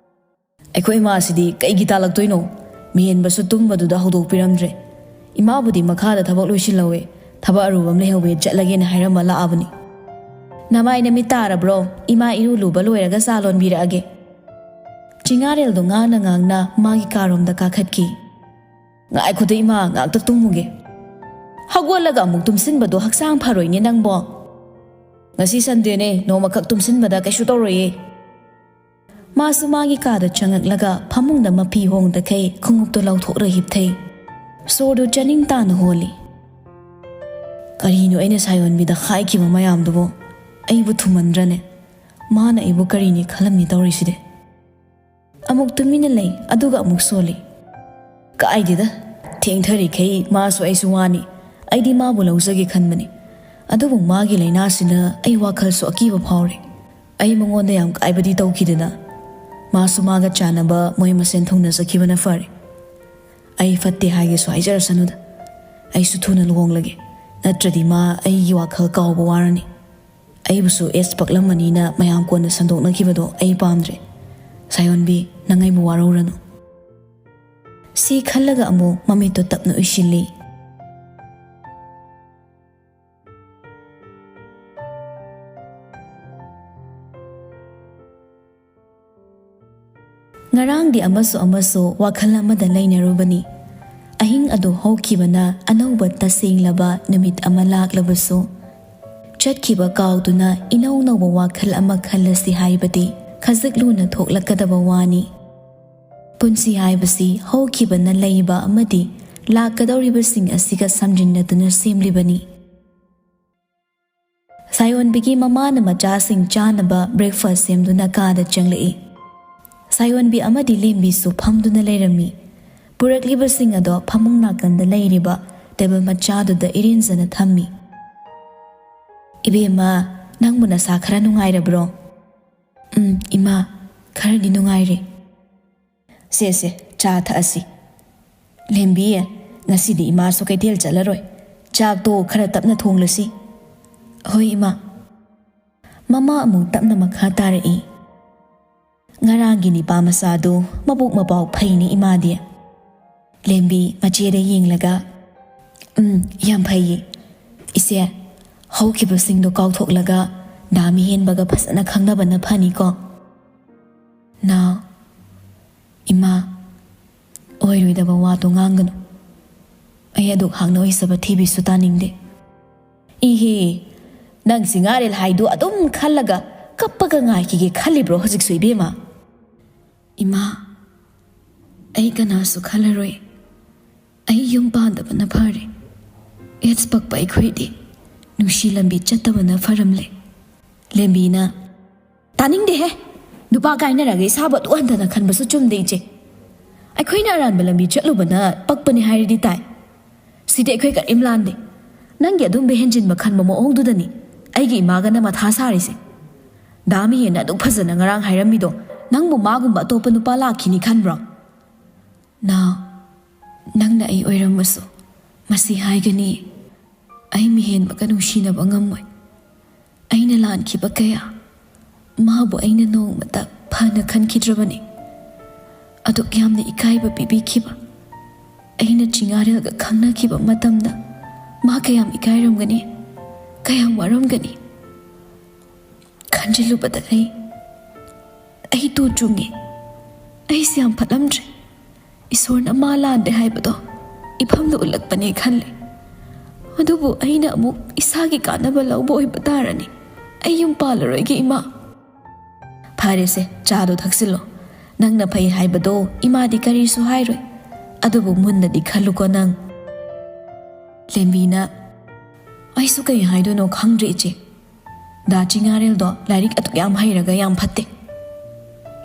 "ꯑꯩꯈꯣꯏ ꯏꯃꯥꯁꯤꯗꯤ ꯀꯩꯒꯤ ꯇꯥꯜꯂꯛꯇꯣꯏꯅꯣ? ꯃꯤꯍꯦꯟꯕꯁꯨ ꯇꯨꯝꯕꯗꯨꯗ ꯍꯧꯗꯣꯛꯄꯤꯔꯝꯗ꯭ꯔꯦ꯫ ꯏꯃꯥꯕꯨꯗꯤ ꯃꯈꯥꯗ ꯊꯕꯛ ꯂꯣꯏꯁꯤꯜꯍꯧꯋꯦ, ꯊꯕꯛ ꯑꯔꯨꯕ ꯑꯃ ꯂꯩꯍꯧꯋꯦ, ꯆꯠꯂꯒꯦꯅ ꯍꯥꯏꯔꯝꯃ ꯂꯥꯛꯑꯕꯅꯤ꯫" "ꯅꯃꯥꯏ ꯅꯃꯤꯠ ꯇꯥꯔꯕ꯭ꯔꯣ? ꯏꯃꯥ ꯏꯔꯨ ꯂꯨꯕ ꯂꯣꯏꯔꯒ ꯆꯥ ꯂꯣꯟꯕꯤꯔꯛꯑꯒꯦ꯫" ꯆꯤꯉꯥꯔꯦꯜꯗꯣ ꯉꯥꯡꯅ ꯉꯥꯡꯅ ꯃꯥꯒꯤ ꯀꯥꯔꯣꯝꯗ ꯀꯥꯈꯠꯈꯤ꯫ "ꯉꯥꯏꯈꯣꯗ ꯏꯃꯥ, ꯉꯥꯛꯇ ꯇꯨꯝꯃꯨꯒꯦ꯫" "ꯍꯧꯒꯠꯂꯒ ꯑꯃꯨꯛ ꯇꯨꯝꯁꯤꯟꯕꯗꯣ ꯍꯛꯆꯥꯡ ꯐꯔꯣꯏꯅꯦ ꯅꯪꯕꯣ꯫" "ꯉꯁꯤ ꯁꯟꯗꯦꯅꯦ, ꯅꯣꯡꯃꯈꯛ ꯇꯨꯝꯁꯤꯟꯕꯗ ꯀꯩꯁꯨ ꯇꯧꯔꯣꯏꯌꯦ꯫" ꯃꯥꯁꯨ ꯃꯥꯒꯤ ꯀꯥꯗ ꯆꯪꯉꯛꯂꯒ ꯐꯃꯨꯡꯗ ꯃꯐꯤ ꯍꯣꯡꯗꯈꯩ ꯈꯣꯡꯎꯞꯇꯨ ꯂꯧꯊꯣꯛꯂ ꯍꯤꯞꯊꯩ꯫ ꯁꯣꯔꯗꯨ ꯆꯥꯅꯤꯡ ꯇꯥꯅ ꯍꯣꯜꯂꯤ꯫ "ꯀꯔꯤꯅꯣ ꯑꯩꯅ ꯁꯥꯌꯣꯟꯕꯤꯗ ꯍꯥꯏꯈꯤꯕ ꯃꯌꯥꯝꯗꯨꯕꯨ? ꯑꯩꯕꯨ ꯊꯨꯃꯟꯗ꯭ꯔꯅꯦ? ꯃꯥꯅ ꯑꯩꯕꯨ ꯀꯔꯤꯅꯤ ꯈꯜꯂꯝꯅꯤ ꯇꯧꯔꯤꯁꯤꯗꯤ?" ꯑꯃꯨꯛ ꯇꯨꯃꯤꯟꯅ ꯂꯩ, ꯑꯗꯨꯒ ꯑꯃꯨꯛ ꯁꯣꯜꯂꯤ꯫ "ꯀꯥꯏꯗꯦꯗ, ꯊꯦꯡꯊꯔꯤꯈꯩ ꯃꯥꯁꯨ ꯑꯩꯁꯨ ꯋꯥꯅꯤ꯫ ꯑꯩꯗꯤ ꯃꯥꯕꯨ ꯂꯧꯖꯒꯦ ꯈꯟꯕꯅꯤ꯫ ꯑꯗꯨꯕꯨ ꯃꯥꯒꯤ ꯂꯥꯏꯅꯥꯁꯤꯅ ꯑꯩ ꯋꯥꯈꯜꯁꯨ ꯑꯀꯤꯕ ꯐꯥꯎꯔꯦ꯫ ꯑꯩ ꯃꯉꯣꯟꯗ ꯌꯥꯝ ꯀꯥꯏꯕꯗꯤ ꯇꯧꯈꯤꯗꯅ꯫ ꯃꯥꯁꯨ ꯃꯥꯒ ꯆꯥꯟꯅꯕ ꯃꯣꯏ ꯃꯁꯦꯟ ꯊꯨꯡꯅꯖꯈꯤꯕꯅ ꯐꯔꯦ꯫ ꯑꯩ ꯐꯠꯇꯦ ꯍꯥꯏꯒꯦꯁꯨ ꯍꯥꯏꯖꯔꯁꯅꯨꯗ꯫ ꯑꯩꯁꯨ ꯊꯨꯅ ꯂꯨꯍꯣꯡꯂꯒꯦ꯫ ꯅꯠꯇ꯭ꯔꯗꯤ ꯃꯥ ꯑꯩꯒꯤ ꯋꯥꯈꯜ ꯀꯥꯎꯕ ꯋꯥꯔꯅꯤ꯫ ꯑꯩꯕꯨꯁꯨ ꯑꯦꯁ ꯄꯛꯂꯝꯃꯅꯤꯅ ꯃꯌꯥꯝ ꯀꯣꯟꯅ ꯁꯟꯗꯣꯛꯅꯈꯤꯕꯗꯣ ꯑꯩ ꯄꯥꯝꯗ꯭ꯔꯦ꯫ ꯁꯥꯌꯣꯟꯕꯤ, ꯅꯪ ꯑꯩꯕꯨ ꯋꯥꯔꯧꯔꯅꯨ꯫" ꯁꯤ ꯈꯜꯂꯒ ꯑꯃꯨꯛ ꯃꯃꯤꯠꯇꯣ ꯇꯞꯅ ꯎꯏꯁꯤꯜꯂꯤ꯫ ꯉꯔꯥꯡꯗꯤ ꯑꯃꯁꯨ ꯑꯃꯁꯨ ꯋꯥꯈꯜ ꯑꯃꯗ ꯂꯩꯅꯔꯨꯕꯅꯤ꯫ ꯑꯍꯤꯡ ꯑꯗꯨ ꯍꯧꯈꯤꯕꯅ ꯑꯅꯧꯕ ꯇꯁꯦꯡꯂꯕ ꯅꯨꯃꯤꯠ ꯑꯃ ꯂꯥꯛꯂꯕꯁꯨ, ꯆꯠꯈꯤꯕ ꯀꯥꯎꯗꯨꯅ ꯏꯅꯧ ꯅꯧꯕ ꯋꯥꯈꯜ ꯑꯃ ꯈꯜꯂꯁꯤ ꯍꯥꯏꯕꯗꯤ ꯈꯖꯤꯛ ꯂꯨꯅ ꯊꯣꯛꯂꯛꯀꯗꯕ ꯋꯥꯅꯤ꯫ ꯄꯨꯟꯁꯤ ꯍꯥꯏꯕꯁꯤ ꯍꯧꯈꯤꯕꯅ ꯂꯩꯕ ꯑꯃꯗꯤ ꯂꯥꯛꯀꯗꯧꯔꯤꯕꯁꯤꯡ ꯑꯁꯤꯒ ꯁꯝꯖꯤꯟꯅꯗꯨꯅ ꯁꯦꯝꯂꯤꯕꯅꯤ꯫ ꯁꯥꯌꯣꯟꯕꯤꯒꯤ ꯃꯃꯥꯅ ꯃꯆꯥꯁꯤꯡ ꯆꯥꯅꯕ breakfast ꯁꯦꯝꯗꯨꯅ ꯀꯥꯗ ꯆꯪꯂꯛꯏ꯫ ꯁꯥꯌꯣꯟꯕꯤ ꯑꯃꯗꯤ ꯂꯦꯝꯕꯤꯁꯨ ꯐꯝꯗꯨꯅ ꯂꯩꯔꯝꯃꯤ꯫ ꯄꯨꯔꯛꯂꯤꯕꯁꯤꯡ ꯑꯗꯣ ꯐꯃꯨꯡ ꯅꯥꯀꯟꯗ ꯂꯩꯔꯤꯕ table ꯃꯆꯥꯗꯨꯗ ꯏꯔꯦꯟꯖꯅ ꯊꯝꯃꯤ꯫ "ꯏꯕꯦꯝꯃ, ꯅꯪꯕꯨ ꯅꯁꯥ ꯈꯔ ꯅꯨꯡꯉꯥꯏꯔꯕ꯭ꯔꯣ?" "ꯎꯝ, ꯏꯃꯥ, ꯈꯔꯗꯤ ꯅꯨꯡꯉꯥꯏꯔꯦ꯫" "ꯁꯦ, ꯁꯦ, ꯆꯥ ꯊꯛꯑꯁꯤ꯫ ꯂꯦꯝꯕꯤ, ꯉꯁꯤꯗꯤ ꯏꯃꯥꯁꯨ ꯀꯩꯊꯦꯜ ꯆꯠꯂꯔꯣꯏ꯫ ꯆꯥꯛꯇꯣ ꯈꯔ ꯇꯞꯅ ꯊꯣꯡꯂꯁꯤ꯫" "ꯍꯣꯏ, ꯏꯃꯥ꯫" ꯃꯃꯥ ꯑꯃꯨꯛ ꯇꯞꯅ ꯃꯈꯥ ꯇꯥꯔꯛꯏ꯫ "ꯉꯔꯥꯡꯒꯤ ꯅꯤꯄꯥ ꯃꯆꯥꯗꯨ ꯃꯕꯨꯛ ꯃꯄꯥꯎ ꯐꯩꯅꯦ ꯏꯃꯥꯗꯤ꯫" ꯂꯦꯝꯕꯤ ꯃꯆꯦꯗ ꯌꯦꯡꯂꯒ, "ꯎꯝ, ꯌꯥꯝ ꯐꯩꯌꯦ꯫ ꯏꯆꯦ, ꯍꯧꯈꯤꯕꯁꯤꯡꯗꯣ ꯀꯥꯎꯊꯣꯛꯂꯒ ꯗꯥ ꯃꯤꯍꯦꯟꯕꯒ ꯐꯖꯅ ꯈꯪꯅꯕꯅ ꯐꯅꯤꯀꯣ꯫" "ꯅꯥꯎ, ꯏꯃꯥ, ꯑꯣꯏꯔꯣꯏꯗꯕ ꯋꯥꯗꯣ ꯉꯥꯡꯒꯅꯨ꯫ ꯑꯩ ꯑꯗꯨꯛ ꯍꯥꯛꯅ ꯑꯣꯏꯖꯕ ꯊꯤꯕꯤꯁꯨ ꯇꯥꯅꯤꯡꯗꯦ꯫" "ꯏꯍꯦ, ꯅꯪ ꯁꯤꯡꯉꯥꯔꯦꯜ ꯍꯥꯏꯗꯨ ꯑꯗꯨꯝ ꯈꯜꯂꯒ ꯀꯞꯄꯒ ꯉꯥꯏꯈꯤꯒꯦ ꯈꯜꯂꯤꯕ꯭ꯔꯣ ꯍꯧꯖꯤꯛꯁꯨ, ꯏꯕꯦꯝꯃ?" "ꯏꯃꯥ, ꯑꯩ ꯀꯅꯥꯁꯨ ꯈꯜꯂꯔꯣꯏ꯫ ꯑꯩ ꯌꯨꯝ ꯄꯥꯟꯗꯕꯅ ꯐꯔꯦ꯫ AIDS ꯄꯛꯄ ꯑꯩꯈꯣꯏꯗꯤ ꯅꯨꯡꯁꯤ ꯂꯝꯕꯤ ꯆꯠꯇꯕꯅ ꯐꯔꯝꯂꯦ꯫" ꯂꯦꯝꯕꯤꯅ, "ꯇꯥꯅꯤꯡꯗꯦꯍꯦ! ꯅꯨꯄꯥ ꯀꯥꯏꯅꯔꯒ ꯏꯁꯥꯕꯨ ꯑꯗꯨꯛ ꯍꯟꯊꯅ ꯈꯟꯕꯁꯨ ꯆꯨꯝꯗꯦ, ꯏꯆꯦ꯫ ꯑꯩꯈꯣꯏꯅ ꯑꯔꯥꯟꯕ ꯂꯝꯕꯤ ꯆꯠꯂꯨꯕꯅ ꯄꯛꯄꯅꯤ ꯍꯥꯏꯔꯗꯤ ꯇꯥꯏ꯫ ꯁꯤꯗꯤ ꯑꯩꯈꯣꯏ ꯀꯔꯤꯝ ꯂꯥꯟꯗꯦ꯫ ꯅꯪꯒꯤ ꯑꯗꯨꯝꯕ ꯍꯦꯟꯖꯤꯟꯕ ꯈꯟꯕ ꯃꯑꯣꯡꯗꯨꯗꯅꯤ ꯑꯩꯒꯤ ꯏꯃꯥꯒꯅ ꯃꯊꯥ ꯁꯥꯔꯤꯁꯦ꯫ ꯗꯥ ꯃꯤꯍꯦꯟꯅ ꯑꯗꯨꯛ ꯐꯖꯅ ꯉꯔꯥꯡ ꯍꯥꯏꯔꯝꯃꯤꯗꯣ ꯅꯪꯕꯨ ꯃꯥꯒꯨꯝꯕ ꯑꯇꯣꯞꯄ ꯅꯨꯄꯥ ꯂꯥꯛꯈꯤꯅꯤ ꯈꯟꯕ꯭ꯔꯣ?" "ꯅꯥꯎ, ꯅꯪꯅ ꯑꯩ ꯑꯣꯏꯔꯝꯃꯁꯨ ꯃꯁꯤ ꯍꯥꯏꯒꯅꯤ, ꯑꯩ ꯃꯤꯍꯦꯟꯕꯒ ꯅꯨꯡꯁꯤꯅꯕ ꯉꯝꯃꯣꯏ꯫ ꯑꯩꯅ ꯂꯥꯟꯈꯤꯕ ꯀꯌꯥ, ꯃꯥꯕꯨ ꯑꯩꯅ ꯅꯣꯡꯃꯇ ꯐꯅ ꯈꯟꯈꯤꯗ꯭ꯔꯕꯅꯤ꯫ ꯑꯗꯨꯛ ꯌꯥꯝꯅ ꯏꯀꯥꯏꯕ ꯄꯤꯕꯤꯈꯤꯕ, ꯑꯩꯅ ꯆꯤꯡꯉꯥꯔꯦꯜꯒ ꯈꯪꯅꯈꯤꯕ ꯃꯇꯝꯗ ꯃꯥ ꯀꯌꯥꯝ ꯏꯀꯥꯏꯔꯝꯒꯅꯤ, ꯀꯌꯥꯝ ꯋꯥꯔꯝꯒꯅꯤ꯫ ꯈꯟꯖꯤꯜꯂꯨꯕꯗ ꯑꯩ, ꯑꯩ ꯇꯨ ꯆꯨꯡꯉꯤ꯫ ꯑꯩꯁꯦ ꯌꯥꯝ ꯐꯠꯂꯝꯗ꯭ꯔꯦ꯫ ꯏꯁꯣꯔꯅ ꯃꯥ ꯂꯥꯟꯗꯦ ꯍꯥꯏꯕꯗꯣ ꯏꯐꯝꯗ ꯎꯠꯂꯛꯄꯅꯦ ꯈꯜꯂꯦ꯫ ꯑꯗꯨꯕꯨ ꯑꯩꯅ ꯑꯃꯨꯛ ꯏꯁꯥꯒꯤ ꯀꯥꯟꯅꯕ ꯂꯧꯕ ꯑꯣꯏꯕ ꯇꯥꯔꯅꯤ꯫ ꯑꯩ ꯌꯨꯝ ꯄꯥꯜꯂꯔꯣꯏꯒꯦ, ꯏꯃꯥ꯫ ꯐꯔꯦꯁꯦ, ꯆꯥꯗꯣ ꯊꯛꯆꯤꯜꯂꯣ꯫ ꯅꯪꯅ ꯐꯩ ꯍꯥꯏꯕꯗꯣ ꯏꯃꯥꯗꯤ ꯀꯔꯤꯁꯨ ꯍꯥꯏꯔꯣꯏ꯫ ꯑꯗꯨꯕꯨ ꯃꯨꯟꯅꯗꯤ ꯈꯜꯂꯨꯀꯣ ꯅꯪ꯫ ꯂꯦꯝꯕꯤꯅ, "ꯑꯩꯁꯨ ꯀꯩ ꯍꯥꯏꯗꯣꯏꯅꯣ ꯈꯪꯗ꯭ꯔꯦ, ꯏꯆꯦ꯫ ꯗꯥ ꯆꯤꯉꯥꯔꯦꯜꯗꯣ ꯂꯥꯏꯔꯤꯛ ꯑꯗꯨꯛ ꯌꯥꯝ ꯍꯩꯔꯒ ꯌꯥꯝ ꯐꯠꯇꯦ꯫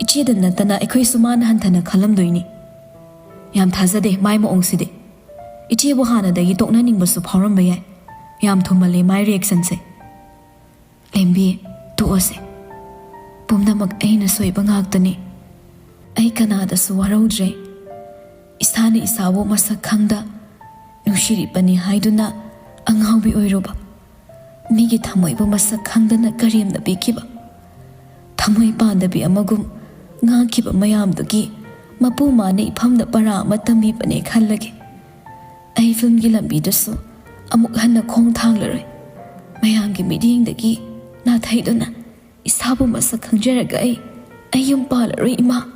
ꯏꯆꯦꯗ ꯅꯠꯇꯅ ꯑꯩꯈꯣꯏꯁꯨ ꯃꯥꯅ ꯍꯟꯊꯅ ꯈꯜꯂꯝꯗꯣꯏꯅꯤ꯫ ꯌꯥꯝ ꯊꯥꯖꯗꯦ ꯃꯥꯏ ꯃꯑꯣꯡꯁꯤꯗꯤ꯫ ꯏꯆꯦꯕꯨ ꯍꯥꯟꯅꯗꯒꯤ ꯇꯣꯛꯅꯅꯤꯡꯕꯁꯨ ꯐꯥꯎꯔꯝꯕ ꯌꯥꯏ꯫ ꯌꯥꯝ ꯊꯨꯃꯜꯂꯦ ꯃꯥꯏ ꯔꯤꯌꯦꯛꯁꯟꯁꯦ꯫" "ꯂꯦꯝꯕꯤ, ꯇꯣꯛꯑꯁꯦ꯫ ꯄꯨꯝꯅꯃꯛ ꯑꯩꯅ ꯁꯣꯏꯕ ꯉꯥꯛꯇꯅꯤ꯫ ꯑꯩ ꯀꯅꯥꯗꯁꯨ ꯋꯥꯔꯧꯗ꯭ꯔꯦ꯫ ꯏꯁꯥꯅ ꯏꯁꯥꯕꯨ ꯃꯁꯛ ꯈꯪꯗ, ꯅꯨꯡꯁꯤꯔꯤꯕꯅꯤ ꯍꯥꯏꯗꯨꯅ ꯑꯉꯥꯎꯕꯤ ꯑꯣꯏꯔꯨꯕ, ꯃꯤꯒꯤ ꯊꯃꯣꯏꯕꯨ ꯃꯁꯛ ꯈꯪꯗꯅ ꯀꯔꯦꯝꯅ ꯄꯤꯈꯤꯕ, ꯊꯃꯣꯏ ꯄꯥꯟꯗꯕꯤ ꯑꯃꯒꯨꯝ ꯉꯥꯡꯈꯤꯕ ꯃꯌꯥꯝꯗꯨꯒꯤ ꯃꯄꯨ ꯃꯥꯅ ꯏꯐꯝꯗ ꯄꯔꯥ ꯑꯃ ꯇꯝꯕꯤꯕꯅꯦ ꯈꯜꯂꯒꯦ꯫ ꯑꯩ ꯐꯤꯜꯝꯒꯤ ꯂꯝꯕꯤꯗꯁꯨ ꯑꯃꯨꯛ ꯍꯟꯅ ꯈꯣꯡ ꯊꯥꯡꯂꯔꯣꯏ꯫ ꯃꯌꯥꯝꯒꯤ ꯃꯤꯠꯌꯦꯡꯗꯒꯤ ꯅꯥꯊꯩꯗꯨꯅ ꯏꯁꯥꯕꯨ ꯃꯁꯛ ꯈꯪꯖꯔꯒ ꯑꯩ, ꯑꯩ ꯌꯨꯝ ꯄꯥꯜꯂꯔꯣꯏ, ꯏꯃꯥ꯫"